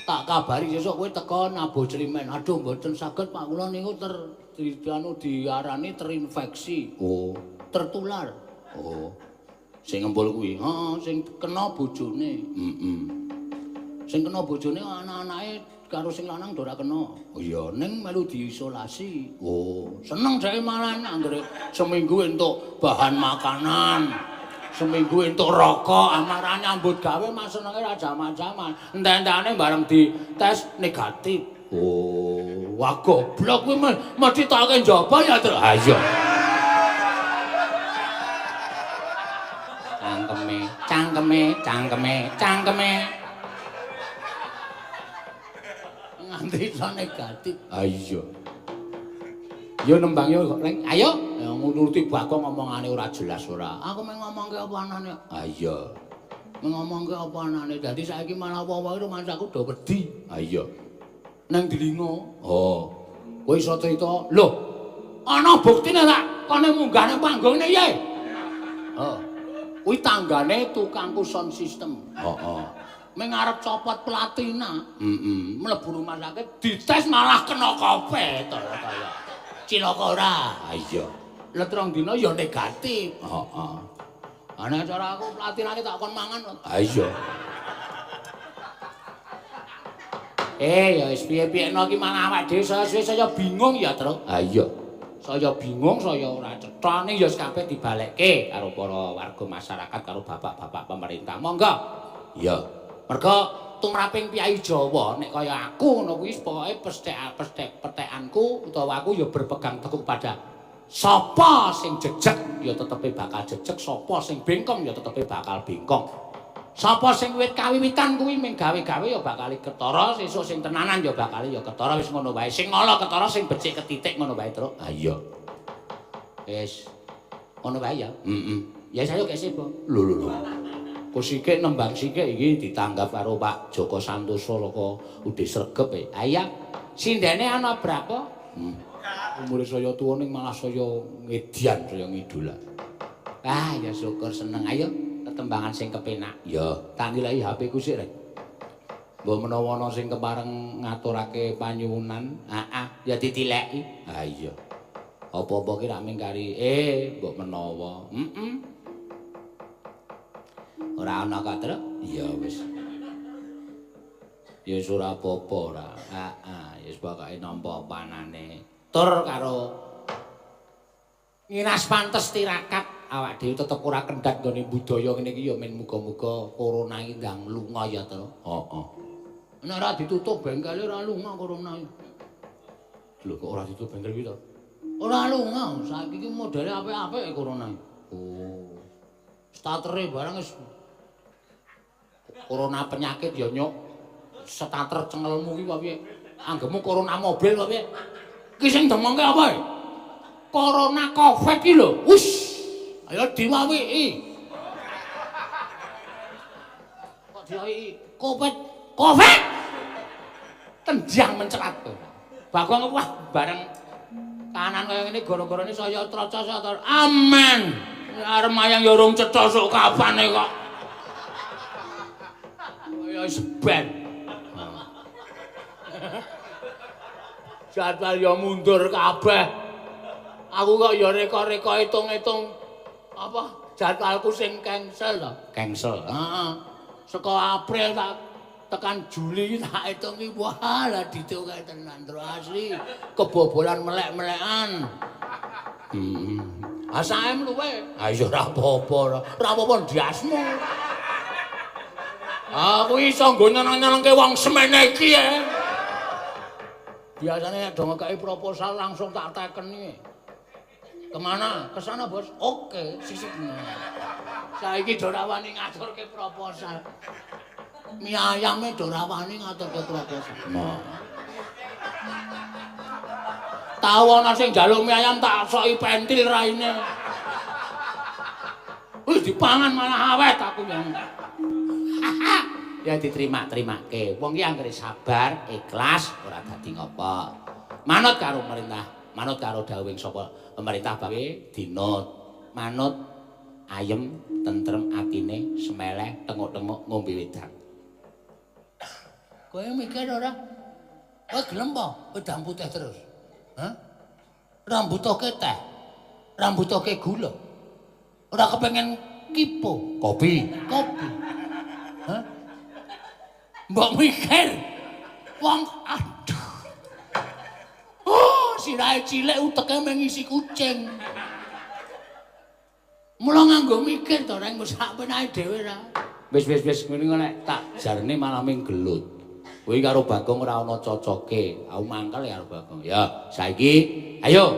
Tak kabari sesuk kowe teko nabuh Climen. Aduh mboten saged Pak, kula niku diarani terinfeksi. Oh, tertular. Oh. Sing ngempul kuwi. Heeh, sing kena bojone. Heeh. Sing kena bojone anak-anake karo sing lanang ora kena. Oh iya, ning melu diisolasi. Oh, seneng dhek malah anggere seminggu entuk bahan makanan. Seminggu entuk rokok, amarane nyambut gawe mas senenge ra jaman-jaman. Entek-entekane bareng dites negatif. Oh, wah goblok kuwi mesti toke njaba ya, Truk. Ha iya. Cangkeme, cangkeme, cangkeme, cangkeme. Nganti iso negatif. Ha iya. Yo nembang yo kok, Leng. Ayo. Ya nuruti Bagong ngomongane ora jelas ora. Aku mung ngomongke apa anane. Ha iya. Mung ngomongke apa anane. Dadi saiki malah wong-wong rumangsaku do wedi. Ha iya. Nang Dlingo. Oh. Kowe iso crita. Lho. Ana buktine ta? Kone munggah nang panggungane piye? Oh. Kuwi tanggane tukangku sound system. Heeh. Ming arep copot platina. Heeh. Mlebu rumah sakit dites malah kena Covid to kaya. Cilaka ora? Ha iya. Let rong dina ya negatif. Heeh. Ana cara aku platinane tak kon mangan. Ha iya. Ya wis piye-piyekno iki malah awak dhewe saya suwe saya bingung ya, Truk. Ha iya. Saya bingung, saya ora cetha ning ya kabeh dibalekke karo para warga masyarakat karo bapak-bapak pemerintah. Monggo. Iya. Mergo tumraping piyai Jawa nek kaya aku ngono kuwi pokoke pesthek pethekanku utawa aku ya berpegang teguh pada sapa sing jejeg ya tetepe bakal jejeg, sapa sing bengkong ya tetepe bakal bengkong. Sapa sing wit kawiwitan kuwi mung gawe-gawe ya bakal ketara, sesuk sing tenanan ya bakal ya ketara, wis ngono wae. Sing ala ketara, sing becik ketitik ngono wae, Truk. Ha iya. Wis. Ngono wae ya. Heeh. Ya saya kek sebo. Lho lho lho. Kok sikik nembang sikik iki ditanggap karo Pak Joko Santoso saka Ude Sregep e. Ayo, sindene ana berapa? Umure saya tuwa ning malah saya ngedian, saya ngidola. Ah, ya syukur seneng. Ayo tetembangan sing kepenak. Ya, tak nilai HP ku sik, Rek. Mbok menawa ana sing kepareng ngaturake panyuwunan, heeh, ya ditileki. Ha iya. Apa-apa ki rak ming kari mbok menawa. Heeh. Ora ana kok, Truk. Iya wis. Ya wis ora apa-apa ora. Heeh, ya wis pokoke nampa panane. Tur karo ngiras pantes tirakat awak dhewe tetep ora kendhat nggone budaya ngene iki ya men muga-muga corona iki ndang lunga ya, Truk. Heeh. Nek ora ditutup bengkele ora lunga corona iki. Lho kok ora ditutup bengkel iki to? Ora lunga, saiki iki modele apik-apik corona iki. Oh. Startere barang wis corona penyakit ya nyok. Starter cengelmu ki apa piye? Anggepmu corona mobil apa piye? Ki sing demongke apa? Corona Covid ki lho. Wis. Ayo diwawiki. Kok diwawiki? Covid. Covid. Tenjang mencelat. Bagong wah bareng kanan kaya ngene gara-garane saya troco saya amen. Arep mayang ya urung cetha sok kafane kok. Kaya wis ben. Jadwal ya mundur kabeh. Aku kok ya reka-reka hitung-hitung apa jadwalku sing cancel to. Cancel. Heeh. Saka April tak tekan Juli tak hitung iki wah lah ditoke tenan terus asli kebobolan melek-melekan. Heeh. Ah saem luwe. Ah iya ora apa-apa ora. Ora apa-apa ndiasmu. Aku iso nggo nyeneng-nyenengke wong semene iki ya. Biasane nek do ngekeki proposal langsung tak tekeni. Kemana? Ke sana, Bos. Oke, sisik. Saiki do ora wani ngaturke proposal. Mie ayame do ora wani ngaturke proposal. Nah. Tau ana sing njaluk mie ayam tak soki pentil raine. Wis dipangan malah awet aku yang. Ya diterima-terimake. Wong ki anggere sabar, ikhlas, ora dadi ngopo. Manut karo pemerintah, manut karo dawuhing sapa pemerintah bae dinut. Manut ayem, tentrem atine, semeleh, tenguk-tenguk ngombe wedang. Kowe mikir ora? Kowe gelem apa wedang putih terus? Hah? Rambutoke teh, rambutoke gula. Ora kepengen kipo, kopi, kopi. Hah? Mbok mikir wong aduh. Oh, sirahe cilik uteke mung isi kucing. Mula nganggo mikir to reng wis sak penake dhewe ra. Wis wis wis ngene nek tak jarne malah ming gelut. Kuwi karo Bagong ora ana cocoke. Aku mangkel ya karo Bagong. Ya, saiki ayo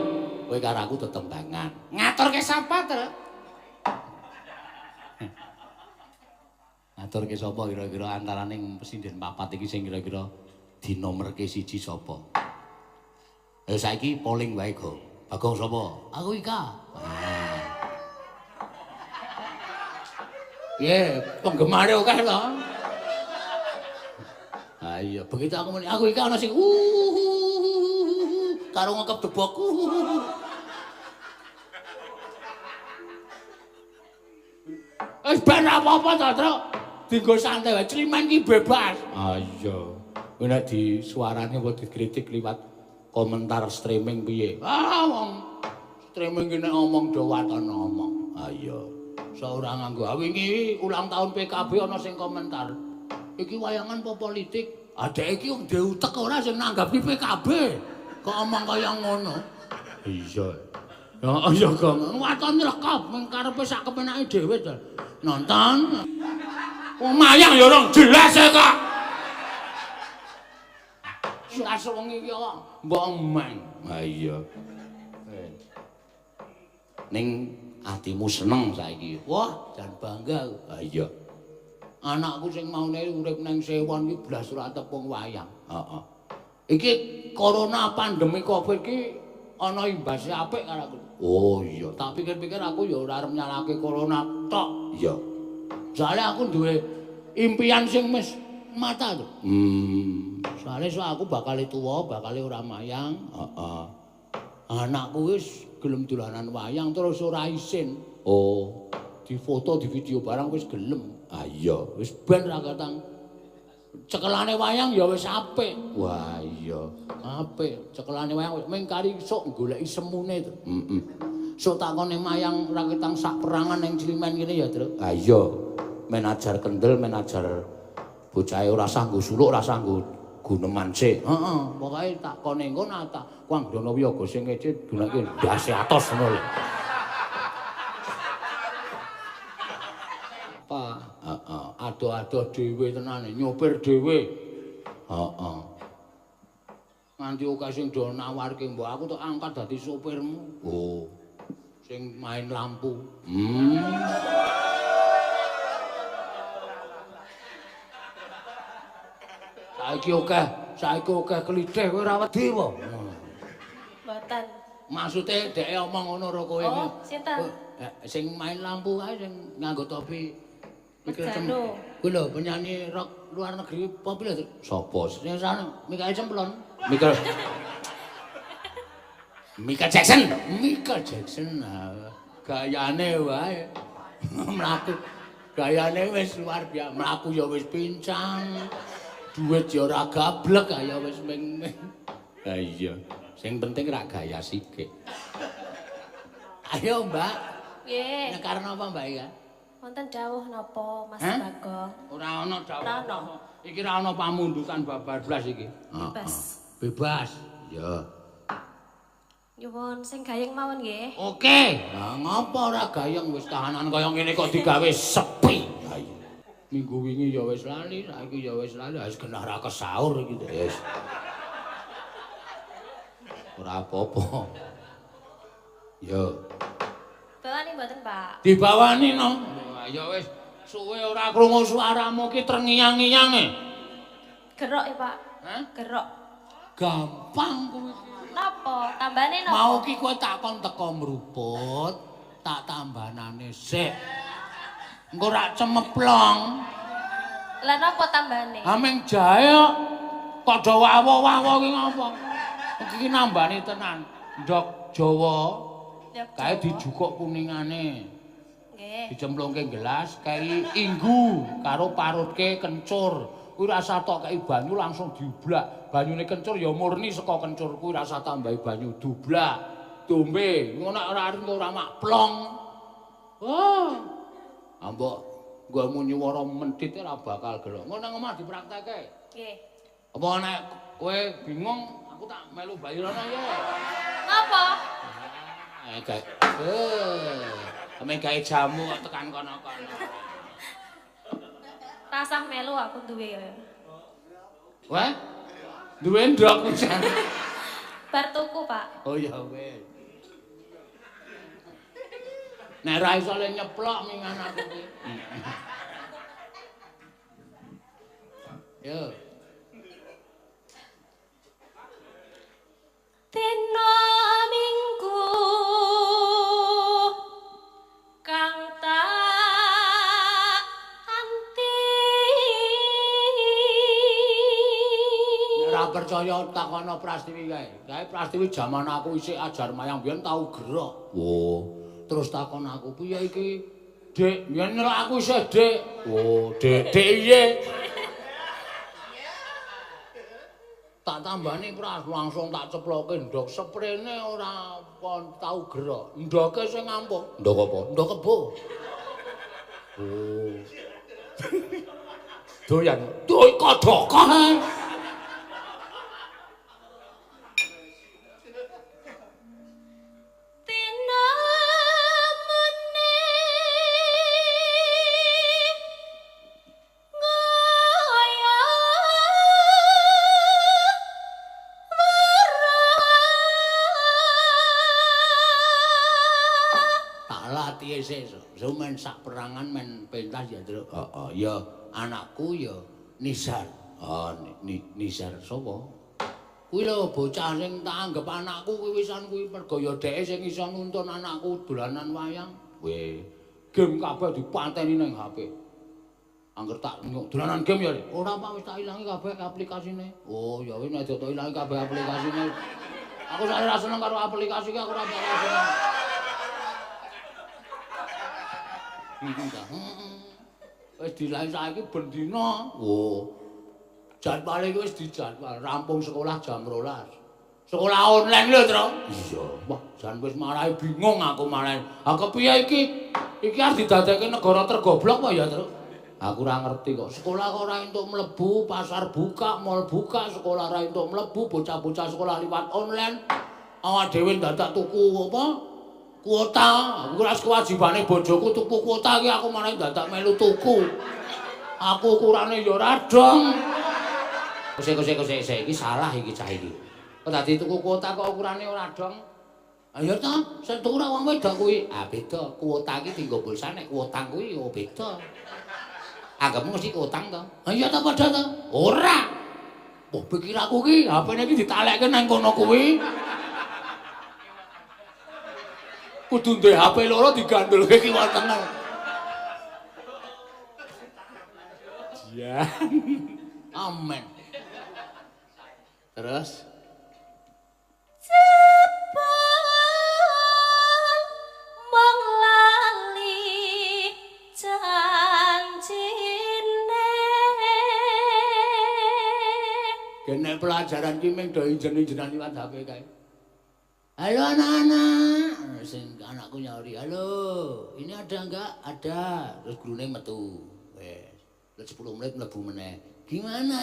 kowe karo aku tetembangan. Ngaturke sapa, Tru? Ngaturke sapa kira-kira antarane pesinden papat iki sing kira-kira dinomerke siji sapa? Ayo saiki polling wae, Gong. Bagong sapa? Aku Ika. Piye, penggemare akeh to? Ha iya, begitu aku muni aku Ika ana sing karo ngekep debok. Wis ben apa-apa to, Truk. Dinggo santai wae, crimen ki bebas. Ah iya. Kuwi nek disuarane apa dikritik liwat komentar streaming piye? Ah wong streaming ki nek ngomong do waton ngomong. Ah iya. Ora nganggo. Wingi ulang tahun PKB ana sing komentar. Iki wayangan apa politik? Adek iki wong duwe utek ora sing nanggapi PKB. Kok omong kaya ngono? Iya. Ya iya, Gong. Waton lengkap mung karepe sak kepenake dhewe to. Nonton. Wong mayang ya ora jelas e kok. Jelas wong iki kok mbok emeng. Ha iya. Ning atimu seneng saiki. Wah, jan bangga. Ha iya. Anakku sing maune urip nang Sewon iki blas ora tepung wayang. Heeh. Iki corona pandemi Covid iki ana imbase apik karo aku. Oh iya, tak pikir-pikir aku ya ora arep nyalahke corona tok. Iya. Soale aku duwe impian sing wis mata to. Soale sok aku bakal tuwa, bakal ora mayang. Heeh. Anakku wis gelem dolanan wayang terus ora isin. Oh, di foto, di video barang wis gelem. Ah iya, wis ben ra katang. Cekelane wayang ya wis apik. Wah iya, apik. Cekelane wayang ming kari sok goleki semune to. Heeh. Sok takone mayang ra ketang sak perangan ning Climen kene ya, Truk. Ah iya, men ajar kendel, men ajar bocahe ora sah nggo suluk, ora sah nggo guneman sik. Heeh, pokoke takone engko tak Kanggrono Wiyaga sing ngece gunake ndase atos ngono lho. Apa? Heeh, ado-ado dhewe tenane, nyopir dhewe. Heeh. Nganti akeh sing do nawarke mbok aku tok angkat dadi sopirmu. Oh. Sing main lampu. Saiki akeh klithih kowe ora wedi apa? Mboten. Maksude dheke omong ngono ro kowe. Oh, sinten? Sing main lampu kae sing nganggo topi Michael Cemplon. Kuwi lho penyanyi rock luar negeri pop lho. Sapa? Sing sana Michael Cemplon. Michael Jackson. Michael Jackson. Gayane wae. Mlaku. Gayane wis luar biasa. Mlaku ya wis pincang. Duit ya ora gablek ya wis ming. Ha iya. Sing penting rak gaya sithik. Ayo, Mbak. Nggih. Nek karena apa, Mbak ya? Wonten dawuh napa, Mas Bagong? Ora ana dawuh. Iki ora ana pamundutan babar blas iki. Bebas. Bebas. Ya. Nyuwun sing gayeng mawon nggih. Oke. Lah ngapa ora gayeng wis kahanan kaya ngene kok digawe sepi. Ha iya. Minggu wingi ya wis lali, saiki ya wis lali, wis genah ra kesaur iki. Wis. Ora apa-apa. Ya. Bawani mboten, Pak? Dibawani no. Ya wis, suwe ora krungu suaramu ki terngiang-ngiange. Gerok ya, Pak. Hah? Gerok. Gampang kuwi. Napa? Tambane napa? Mau ki kowe takon teko mruput, tak tambanane sik. Engko rak cemeplong. Lah napa tambane? Ha ming jahe kok. Kok do wawa-wawa ki ngapa? Iki nambani tenan. Ndok Jawa. Kae dijukuk kuningane. Nggih. Dicemplungke gelas, kei inggu karo parutke kencur. Kuwi rasa tok kei banyu langsung diublak. Banyune kencur ya murni saka kencur kuwi rasa tambahi banyu dublak. Dombe, ngono nek ora arep ora mak plong. Wah. Ambok nggonmu nyuwara mentit ora bakal gelok. Ngono nang omah dipraktekke. Nggih. Apa nek kowe bingung aku tak melu bayirono ya. Ngapa? Gawe gawe jamu kok tekan kono-kono. Rasah melu aku duwe ya. Wah. Duwe ndok pisan. Bar tuku, Pak. Oh ya wis. Nek ra iso le nyeplok mingan aku ki. Yo. Dina Minggu kang tak anti. Nek ora percaya takono Prastiwi kae. Kae Prastiwi jaman aku isih ajar mayang biyen tau gerok. Oh. Terus takon aku, piye iki? Dik, biyen nyelok aku isih, Dik. Oh, Dik, Dik piye? Tak tambani Pras, langsung tak ceploke ndok seprene ora kon tau gerok. Ndoke sing ngampuh. Ndok apa? Ndok kebo. Oh. Doyan. Doy kodhoko. Sesuk men sak perangan men pentas ya, Truk. Heeh, ya anakku ya Nizar. Oh, Nizar sapa? Kuwi lho bocah sing tak anggep anakku kuwi wisan kuwi mergo ya dheke sing iso nuntun anakku dolanan wayang. Weh, game kabeh dipateni nang HP. Angger tak dolanan game ya. Ora Pak wis tak ilangi kabeh aplikasine. Oh ya wis nek tak ilangi kabeh aplikasine. Aku sak ora seneng karo aplikasi iki aku ora seneng. Wis diilangi saiki ben dina. Oh. Jadwale iki wis dijadwal, rampung sekolah jam 12. Sekolah online lho, Tru. Iya. Wah, jan wis marahi bingung aku malah. Ha kepiye iki? Iki arep didadekke negara tergoblok apa ya, Tru? Aku ora ngerti kok. Sekolah kok ora entuk mlebu, pasar buka, mall buka, sekolah ora entuk mlebu, bocah-bocah sekolah liwat online. Awak dhewe dadak tuku apa? Kuota. Aku ora kewajibane bojoku tuku kuota iki aku malah dadak melu tuku. Aku ukurane ya ora dong. Kose iki salah iki cah iki. Kok dadi tuku kuota kok ukurane ora dong? Ayo ta, sing tuku ora wong wedok kuwi. Ah beda, kuota iki dienggo pulsa nek kuota kuwi yo beda. Anggapmu mesti utang to? Ha iya ta padha to? Ora. Wah pikiraku ki HP-ne iki ditalekke nang kono kuwi. Kudu duwe HP loro digandulke kiwa tengen. Jan. Amin. Terus jebul mung lali janjine. Kene pelajaran ki mung do ijen-ijenan liwat HP kae. Halo anak-anak, sing anakku nyauri, halo, ini ada enggak? Ada. Terus gurune metu. Wes, 10 menit mlebu meneh. Gimana?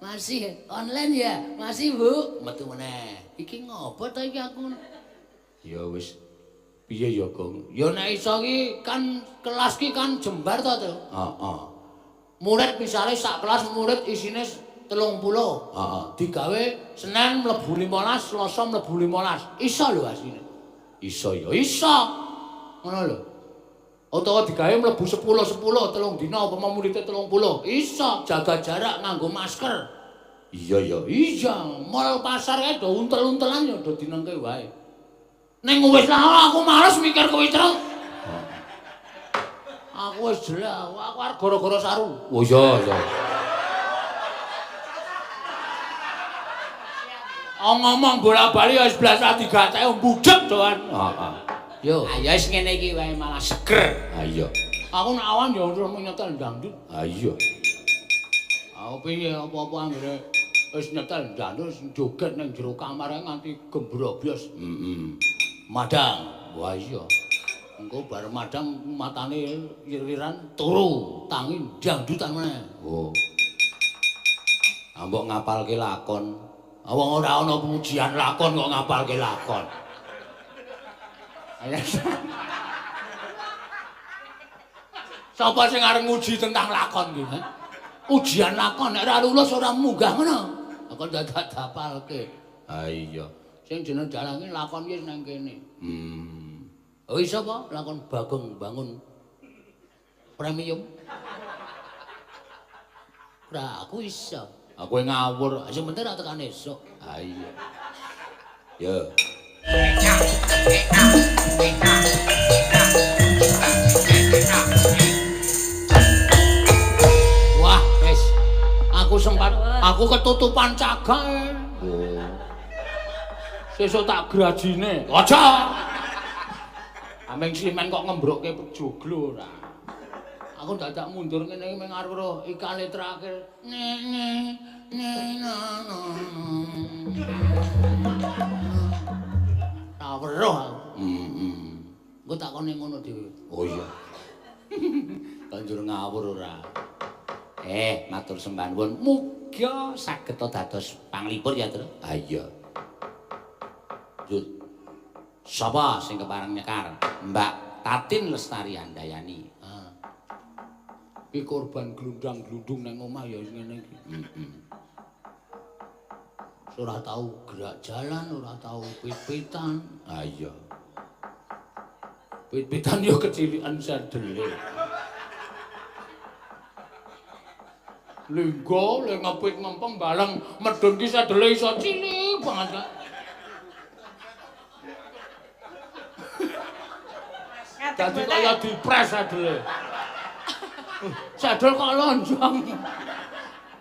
Masih online ya? Masih, Bu? Metu meneh. Iki ngopo ta iki aku? Ya wis. Piye ya, Gong? Ya nek iso ki kan kelas ki kan jembar to, Tru? Heeh. Murid misale sak kelas murid isine 30. Heeh. Digawe Senin mlebu 15, Selasa mlebu 15. Iso lho asline. Iso ya iso. Ngono lho. Utawa digawe mlebu 10 10 telung dina apa murite 30. Iso jaga jarak nganggo masker. Iya ya. Iya, mall pasar kae do untel-untelan ya do dinengke wae. Ning wis lah aku males mikir kuwi, Tru. Aku wis jelas, aku arep gara-gara saru. Oh iya, iya. Ngomong bola-bali ya wis blas digateke budhek doan. Heeh. Yo. Ah ya wis ngene iki wae malah seger. Ha iya. Aku nek awan ya terus nyetel dangdut. Ha iya. Aku piye apa-apa anggere wis nyetel dangdut joget ning jero kamar nganti gembrobyos. Heeh. Madang. Wah iya. Engko bar madang matane lir-liran turu, tangi dangdutan meneh. Oh. Ambok ngapalke lakon. Wong ora ana pujian lakon kok ngapalke lakon. Sapa sing arep nguji tentang lakon ki? Ujian lakon nek ora lulus ora munggah ngono. Aku dadak dapalke. Ha iya. Sing jeneng dalang ki lakon ki nang kene. Oh iso apa lakon Bagong Bangun Premium? Ora aku iso. Aku ngawur, sing penting ra tekan esuk. Ha iya. Yo. Wah, wis. Aku sempat aku ketutupan cagak. Oh. Sesuk tak grajine. Aja. Ameng simen kok ngembrokke joglo ora. Aku dadak mundur ngene iki mung arep weruh ikane terakhir. Ne ne ne na na. Ta weruh aku. Heeh. Engko takone ngono dhewe. Oh iya. Banjur ngawur ora. Matur sembah nuwun. Muga saged dados panglipur ya, Tru. Ha iya. Jut. Sapa sing kepareng nyekar? Mbak Tatin Lestari Handayani. Iki korban glundang-glundung nang omah ya ngene iki. Heeh. Ora tau gerak jalan, ora tau pit-pitan. Ha iya. Pit-pitan yo kecilikan serdele. Linggo le ngepit ngempeng baleng medun ki serdele iso cilik banget kak. Dadi kaya dipres serdele. Sadol kok lonjong.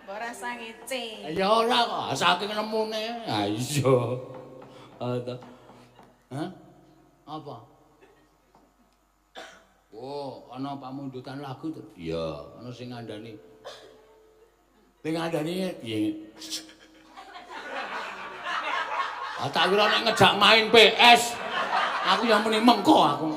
Mbok rasa ngece. Ya ora kok, saking nemune. Ha iya. Ta. Hah? Apa? Oh, ana pamundutan lagu to? Iya, ana sing ngandani. Sing ngandani piye? Ah, tak kira nek ngejak main PS. Aku yang muni mengko aku.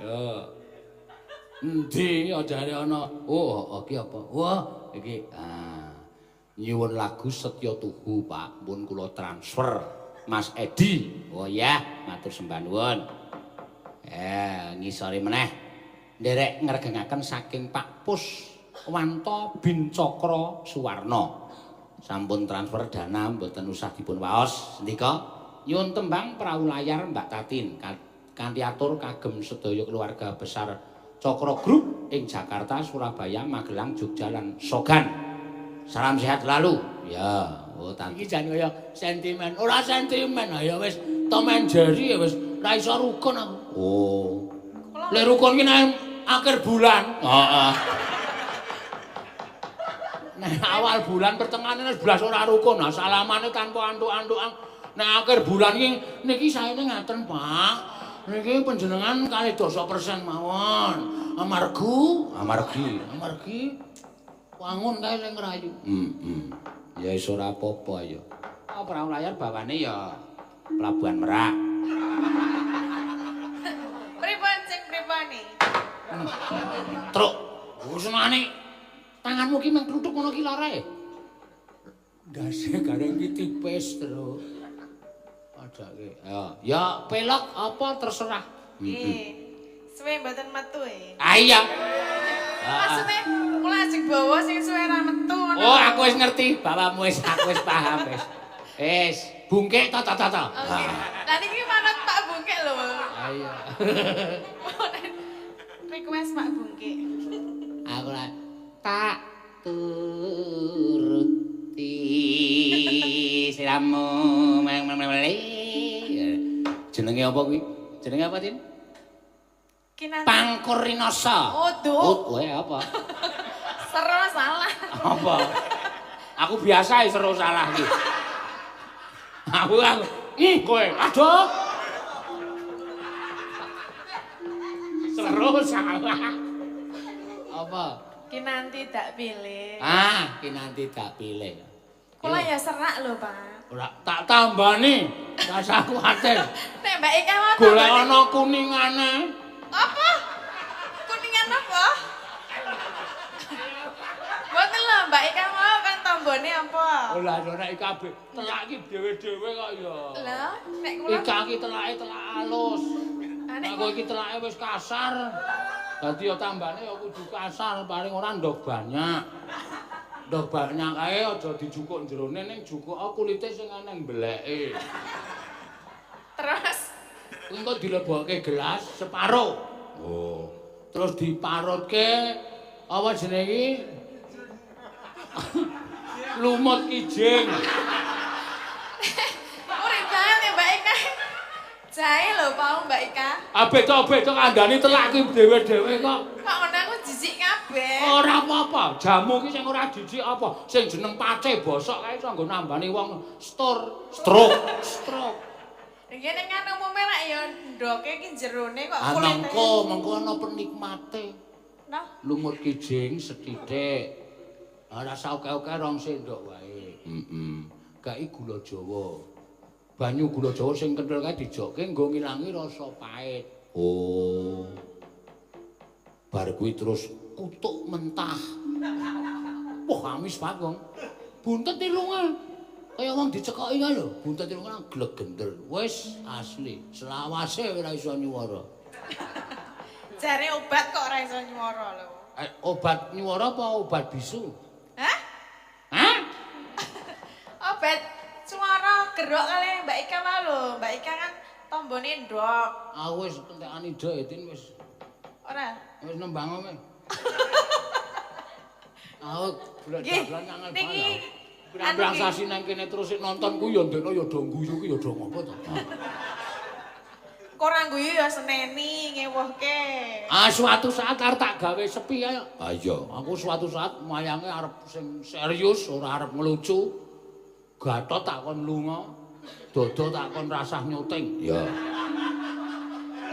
Ya. Endi ajare ana? Oh, iki apa? Wah, iki ah. Nyuwun lagu Setya Tuhu, Pak. Pun kula transfer Mas Edi. Oh ya, matur sembah nuwun. Ngisore meneh. Nderek ngregengaken saking Pak Pus Wanto bin Cakra Suwarna. Sampun transfer dana mboten usah dipun waos. Sendika nyuwun tembang Prau Layar Mbak Tatin kanthi atur kagem sedaya keluarga besar Cakra Group ing Jakarta, Surabaya, Magelang, Jogja lan Sogan. Salam sehat selalu. Ya, oh tanti. Iki jan kaya sentimen. Ora sentimen, ya wis Tom and Jerry ya wis ora iso rukun aku. Oh. Lek rukun ki nang akhir bulan. Heeh. Nek awal bulan pertengahan wis blas ora rukun. Nah, salamane tanpa antuk-antukan. Nek akhir bulan iki niki saene ngaten, Pak. Niki panjenengan kalih 20% mawon. Amargi, amargi wangun kae sing ngrayu. Heeh. Ya wis ora apa-apa ya. Oh, Prau Layar bawane ya Pelabuhan Merak. Pripun sing pripune? Truk, senengane tanganmu ki meng kluthuk ngono ki larae. Ndase gareng ki tipis, Truk. Padake. Ya, ya pelok apa terserah. Nggih. Suwe mboten metu e. Ah iya. Maksudnya kula ajeng bawa sing suwe ra metu ngono. Oh, aku wis ngerti, bawamu wis aku wis paham wis. Wis, bungkek ta ta ta ta. Oke. Lah niki manut Pak Bungkek lho. Ah iya. Request Pak Bungkek. Aku lah tak turuti sliramu meng. Jenenge apa kuwi? Jenenge apa, Tin? Kinanti. Pangkur Rinasa. Oh, duh. Oh, kowe apa? Seru salah. Apa? Aku biasa seru salah iki. Aku kowe. Aduh. Seru salah. Apa? Kinanti tak pilih. Ah, Kinanti tak pilih. Kula ya serak lho, Pak. Ora tak tambani. Rasa kuwatir. Nek Mbak Ika mau golek ana kuningane. Apa? Kuningan apa? Mboten lho, Mbak Ika mau kan tambane apa? Lah nek Ika telak iki dhewe-dhewe kok ya. Lho, nek kula Ika iki telake telak alus. Nek kowe iki telake wis kasar. Dadi ya tambane ya kudu kasar, paling ora ndok banyak. Ndok banyak kae aja dijukuk jerone ning jukuk kulite sing eneng bleke. Terus engko dilebokke gelas separo. Oh. Terus diparutke apa jenenge iki? Lumut kijing. Urip banget ya Mbak Ika. Jahe lho pau Mbak Ika. Ah beda-beda kandhane telak kuwi dhewe-dhewe kok. Kok ngono aku jijik kabeh. Ora apa-apa, jamu ki sing ora jijik apa? Sing jeneng pace bosok kae iso nggo nambani wong stroke, stroke. Nggih nek kan umume rak ya ndoke ki jerone kok kulite. Mengko, mengko ana penikmate. Nah, lumut kijing sethithik. Ora usah oke-oke rong sendok wae. Heeh. Gawe gula Jawa. Banyu gula Jawa sing kenthel kae dijokke nggo ngilangi rasa pahit. Oh. Bar kuwi terus kutuk mentah. Wah, amis banget wong. Buntet irunge. Kaya wong dicekoki kae lho, buntet irunge glegender. Wis asli, selawase ora iso nyuwara. Jare obat kok ora iso nyuwara lho. Obat nyuwara apa obat bisu? Hah? Hah? Obat suara gerok kali Mbak Ika wae lho. Mbak Ika kan tombone ndok. Aku wis kentekan ide Tin wis. Ora. Wis nembang kowe. Aku golek dagelan angel banget. Niki Pirang-pirang sasi nang kene terus sik nonton ku ya ndekno ya do guyu ku ya do ngopo to. Kok ora guyu ya seneni ngewuhke. Ah suatu saat arep tak gawe sepi ayo. Ah iya, aku suatu saat mayange arep sing serius, ora arep ngelucu. Gatot tak kon lunga, Dodo tak kon rasah nyuting. Iya.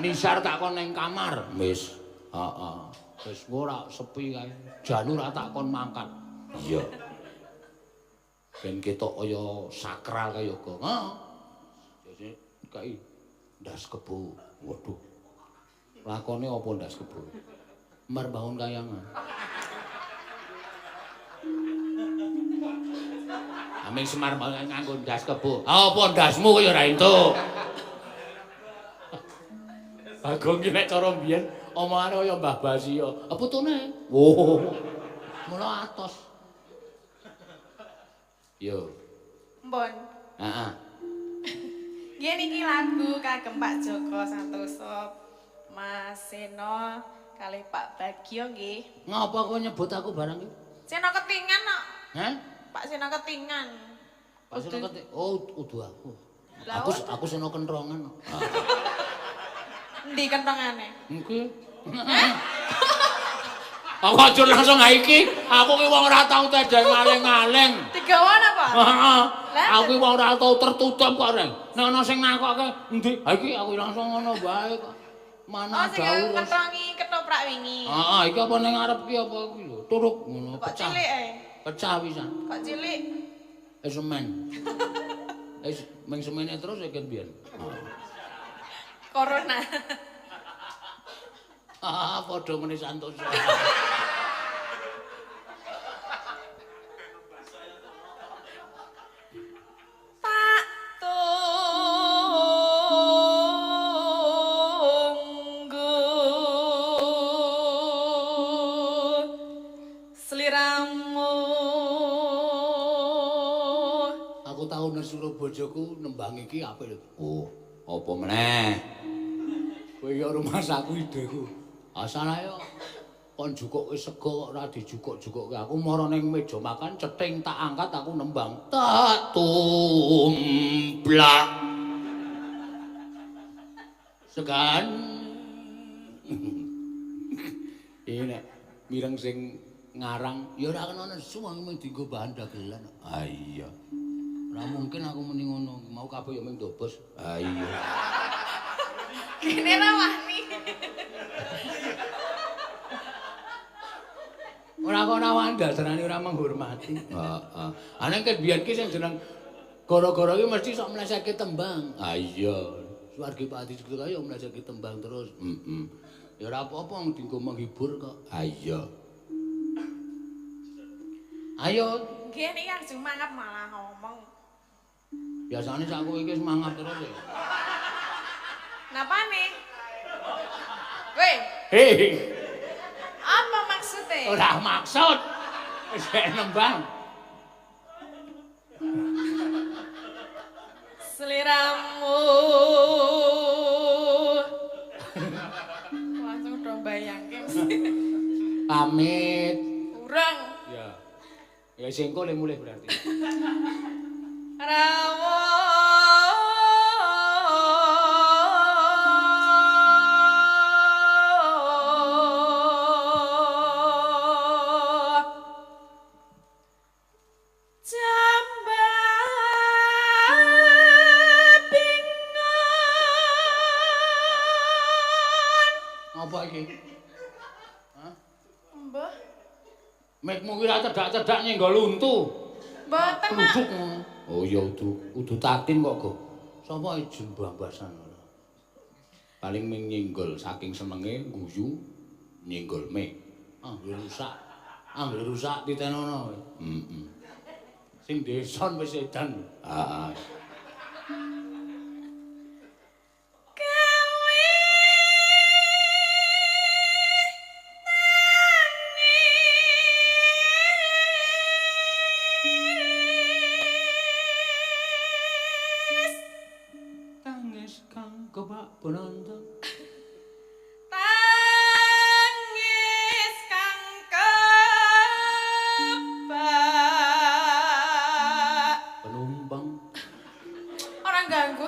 Nisar tak kon ning kamar. Wis. Heeh. Wis ora sepi kae. Janu ora tak kon mangkat. Iya. Ben ketok kaya sakral kaya kok. Heeh. Jadi kai ndas kebo. Waduh. Lakone apa ndas kebo? Mar bangun kayangan. Amin Semar bangun nganggo ndas kebo. Apa ndasmu kaya ora entuk. Bagong ki nek cara mbiyen omongane kaya Mbah Basio. Putune. Oh. Mula atos. Yo. Mbon. Heeh. Nggih niki lagu kagem Pak Joko Santoso, Mas Seno kalih Pak Bagio nggih. Ngapa kowe nyebut aku barang iki? Seno ketingan kok. Heh? Pak Seno ketingan. Pak Seno ketingan. Oh, udu aku. Aku Seno kentrongan. Endi kentrongane? Iki. Aku aja langsung iki. Aku ki wong ora tau tedeng aling-aling. Digawa napa? Heeh. Aku ki wong ora tau tertutup kok, Reng. Nek ana sing nakokke endi? Ha iki aku langsung ngono wae kok. Mana jauh. Oh, sing kentrongi ketoprak wingi. Heeh, iki apa ning ngarep ki apa iki lho? Turuk ngono pecah. Kok cilik e? Pecah pisan. Kok cilik? Wis semen. Wis ming semene terus iki biyen. Corona. Ah, padha meni Santoso. Tak tunggu sliramu. Aku tau nesulo bojoku nembang iki apik lho. Oh, apa meneh? Kowe ya rumasaku ideku. Asale yo kon jukuke sego kok ora dijukuk-jukukke. Aku mara ning meja makan cething tak angkat aku nembang. Tak tumblak. Segan. Iki nek mireng sing ngarang ya ora kena nesu wong mung dienggo bahan dagelan. Ah iya. Ora mungkin aku muni ngono, mau kabeh ya mung dobos. Ah iya. Gini ra wani. Ora kok ora wani dasarane ora menghormati. Heeh. Ane ket biyen ki sing jeneng gara-gara ki mesti sok mlesetke tembang. Ah iya. Swargi Pati Sukto ya mlesetke tembang terus. Heeh. Ya ora apa-apa wong dienggo menghibur kok. Ah iya. Ayo. Nggih niki langsung mangap malah ngomong. Biasane sak kowe iki semangat terus ya. Napane? Weh. Hei. Apa maksudnya? Ora maksud. Wis nembang. Sliramu. Langsung udah bayangke. Pamit. Urang. Ya. Ya sing engko le mulih berarti. Rawuh. Mekmu ki ora cedak-cedak nyenggol untu. Mboten, Mak. Oh ya udu tatin kok, Go. Sapa jembambasan ora. Paling ming nyenggol saking senenge guyu nyenggol mek. Anggere rusak. Anggere rusak titenono kowe. Heeh. Sing deson wis edan. Heeh. Penonton tangis kang kebak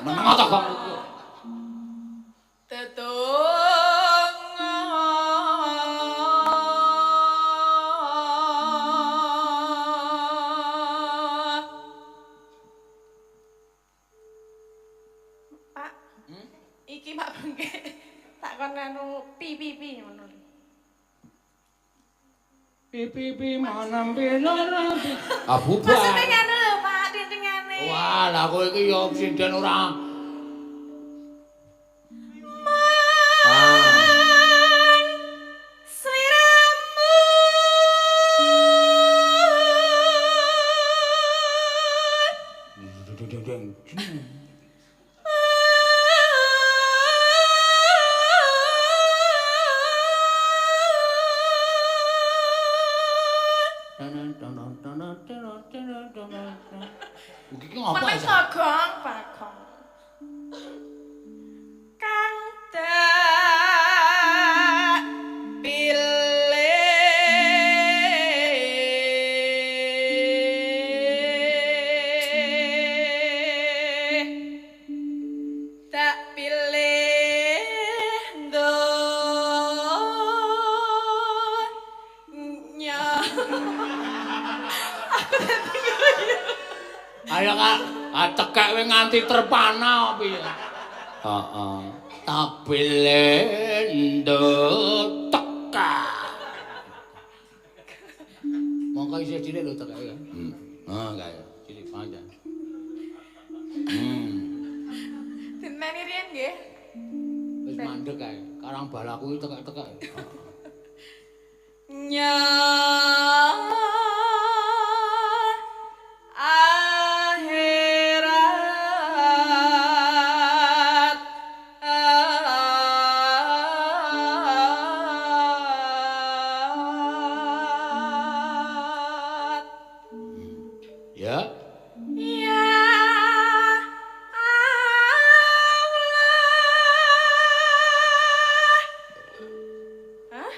Meneng ta kok. Tetunggo. Pak. Iki Pak Bengke. Tak kon anu pi pi pi ngono. Pi pi pi manam pi lara pi. Ah bubar. Maksudnya ngono lho Pak, tintingane. Wah, lah kowe iki ya sinden ora. Man sliramu. Iki ngapa Meneng ya? Bagong, Bagong. Kang tak pilih tak pilih donya. Ayo Kak, tekek kowe nganti terpana piye? Heeh. Tabelendo tekak. Mongko isih cilik lho tekeke. Heeh, kae. Cilik banget. Dinteni riyen nggih. Wis mandek kae. Karang balaku iki tekek-tekek. Nya akhirat Ya. Ya Allah. Hah?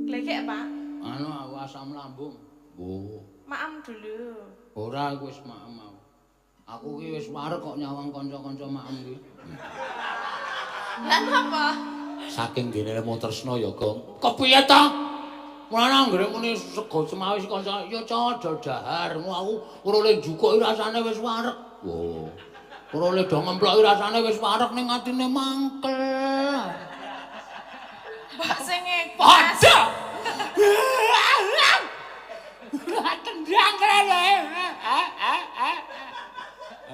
Glegek, Pak. Anu aku asam lambung. Oh. Maam dulu. Ora aku wis maem aku. Aku ki wis wareg kok nyawang kanca-kanca maem ki. Lah napa? Saking dene lemo tresna ya, Gong. Kepiye ta? Mulane anggere muni sego semawis kanca ya cah dahar. Aku ora oleh njukuki rasane wis wareg. Oh. Ora oleh do ngemploki rasane wis wareg ning atine mangkel. Mbak sing ikhlas. Padha. Tendang kene.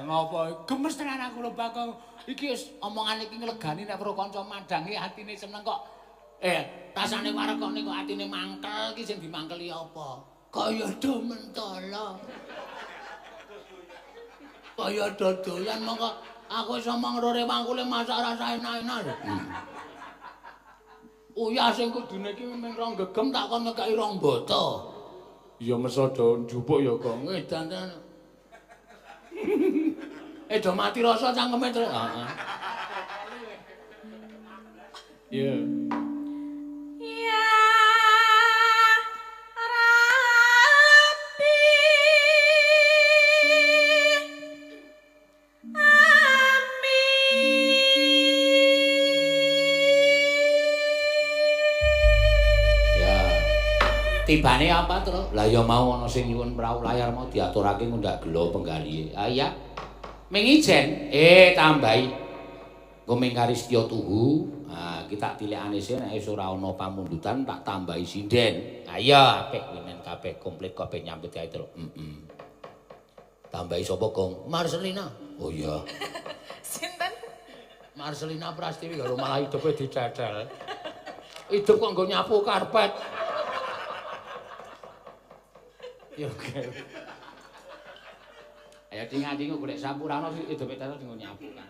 Ngopo gemes tenan aku lho Bagong. Iki wis omongan iki nglegani nek weruh kanca madangi atine seneng kok. Rasane wareg kok niku atine mangkel iki sing dimangkeli apa? Kaya do mentala. Kaya do doyan mongko aku wis omong rore mangkule masak rasa enak-enak lho. Uyah sing kudune iki mung rong gegem tak kon ngekeki rong boto. Ya meso do njupuk ya Gong. Edan tenan. Do mati rasa cangkeme terus. Heeh. Iya. Ya Rabbi Amin. Ya. Tibane apa terus? Lah ya mau ana sing nyuwun prau layar mau diaturake ngundhak gela penggalihe. Ah iya. Ming ijen, tambahi. Engko ming kari setya tuhu. Ah, iki tak tilekane sih nek wis ora ana pamundutan tak tambahi sinden. Ah iya, apik kuwi men kabeh komplit kabeh nyambut gawe terus. Heeh. Tambahi sapa, Gong? Marcelina. Oh iya. Sinten? Marcelina Prastiwi lho malah hidupe dicecel. Hidup kok nggo nyapu karpet. Ya oke. Ayo ding-ding golek sampurana hidupe terus nggo nyapu kan.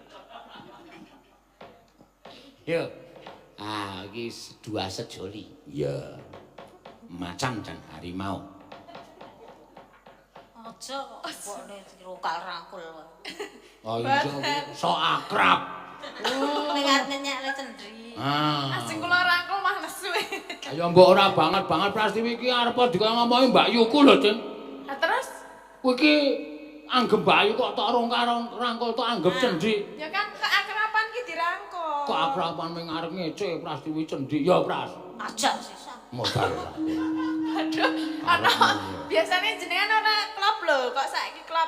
Yo. Ah, iki dua sejoli. Iya. Macan dan harimau. Aja kok mbokne rokal rangkul. Oh iya, sok akrab. Ning arep nyenyekne cendri. Ah. Asing kula rangkul mah nesu. Ayo mbok ora banget-banget Prastiwi iki arep dikon ngomongi Mbak Yuku lho, Din. Lah terus Kowe iki Anggem Bayu kok tok rangkul tok anggem cendhik. Ya kan keakraban ki dirangkul. Keakraban ming arep ngece Prastiwi cendhik ya, Pras. Aja sisa. Modal. Aduh, ana biasane jenengan ora klop lho, kok saiki klop.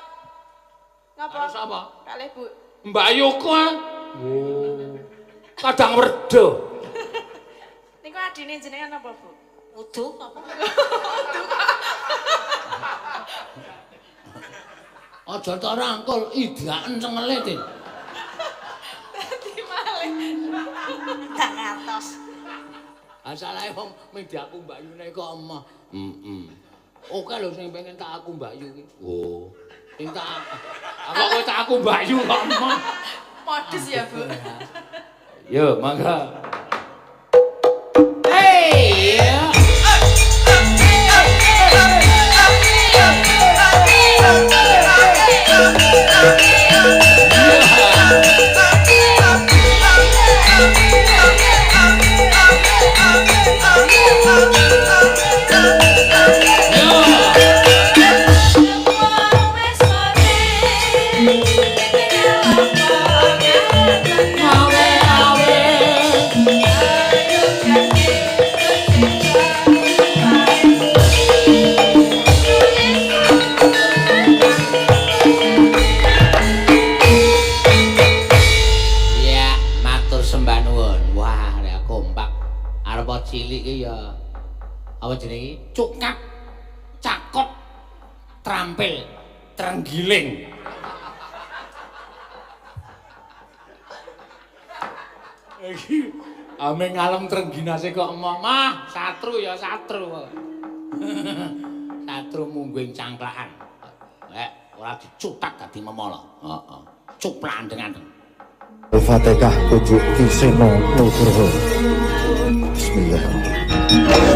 Ngapa? Karo sapa? Kalih Bu. Mbak Yuko. Oh. Kadang werdo. Niku adine jenengan apa, Bu? Udu apa? Aja tok rangkul, idaken cengele, Tin. Dadi malih. Tak ngantos. Asalahe wong mendi aku Mbak Yune kok emoh. Heeh. Oke lho sing pengen tak aku Mbak Yu ki. Oh. Sing tak aku kowe tak aku Mbak Yu kok emoh. Modus ya, Bu. Yo, mangga. Hey. Ya, matur sembah nuwun. Wah, nek kompak. Arep cilik iki ya apa jenenge? Cukak, cakot, trampil, trenggiling. Iki ame ngalem trengginase kok emoh. Mah, satru ya satru. Satru mungguing cangklakan. Ora dicutak dadi memala. Heeh. Cuplak andeng-andeng. Al-Fatihah kudu Ki Seno Nugroho. Bismillahirrahmanirrahim.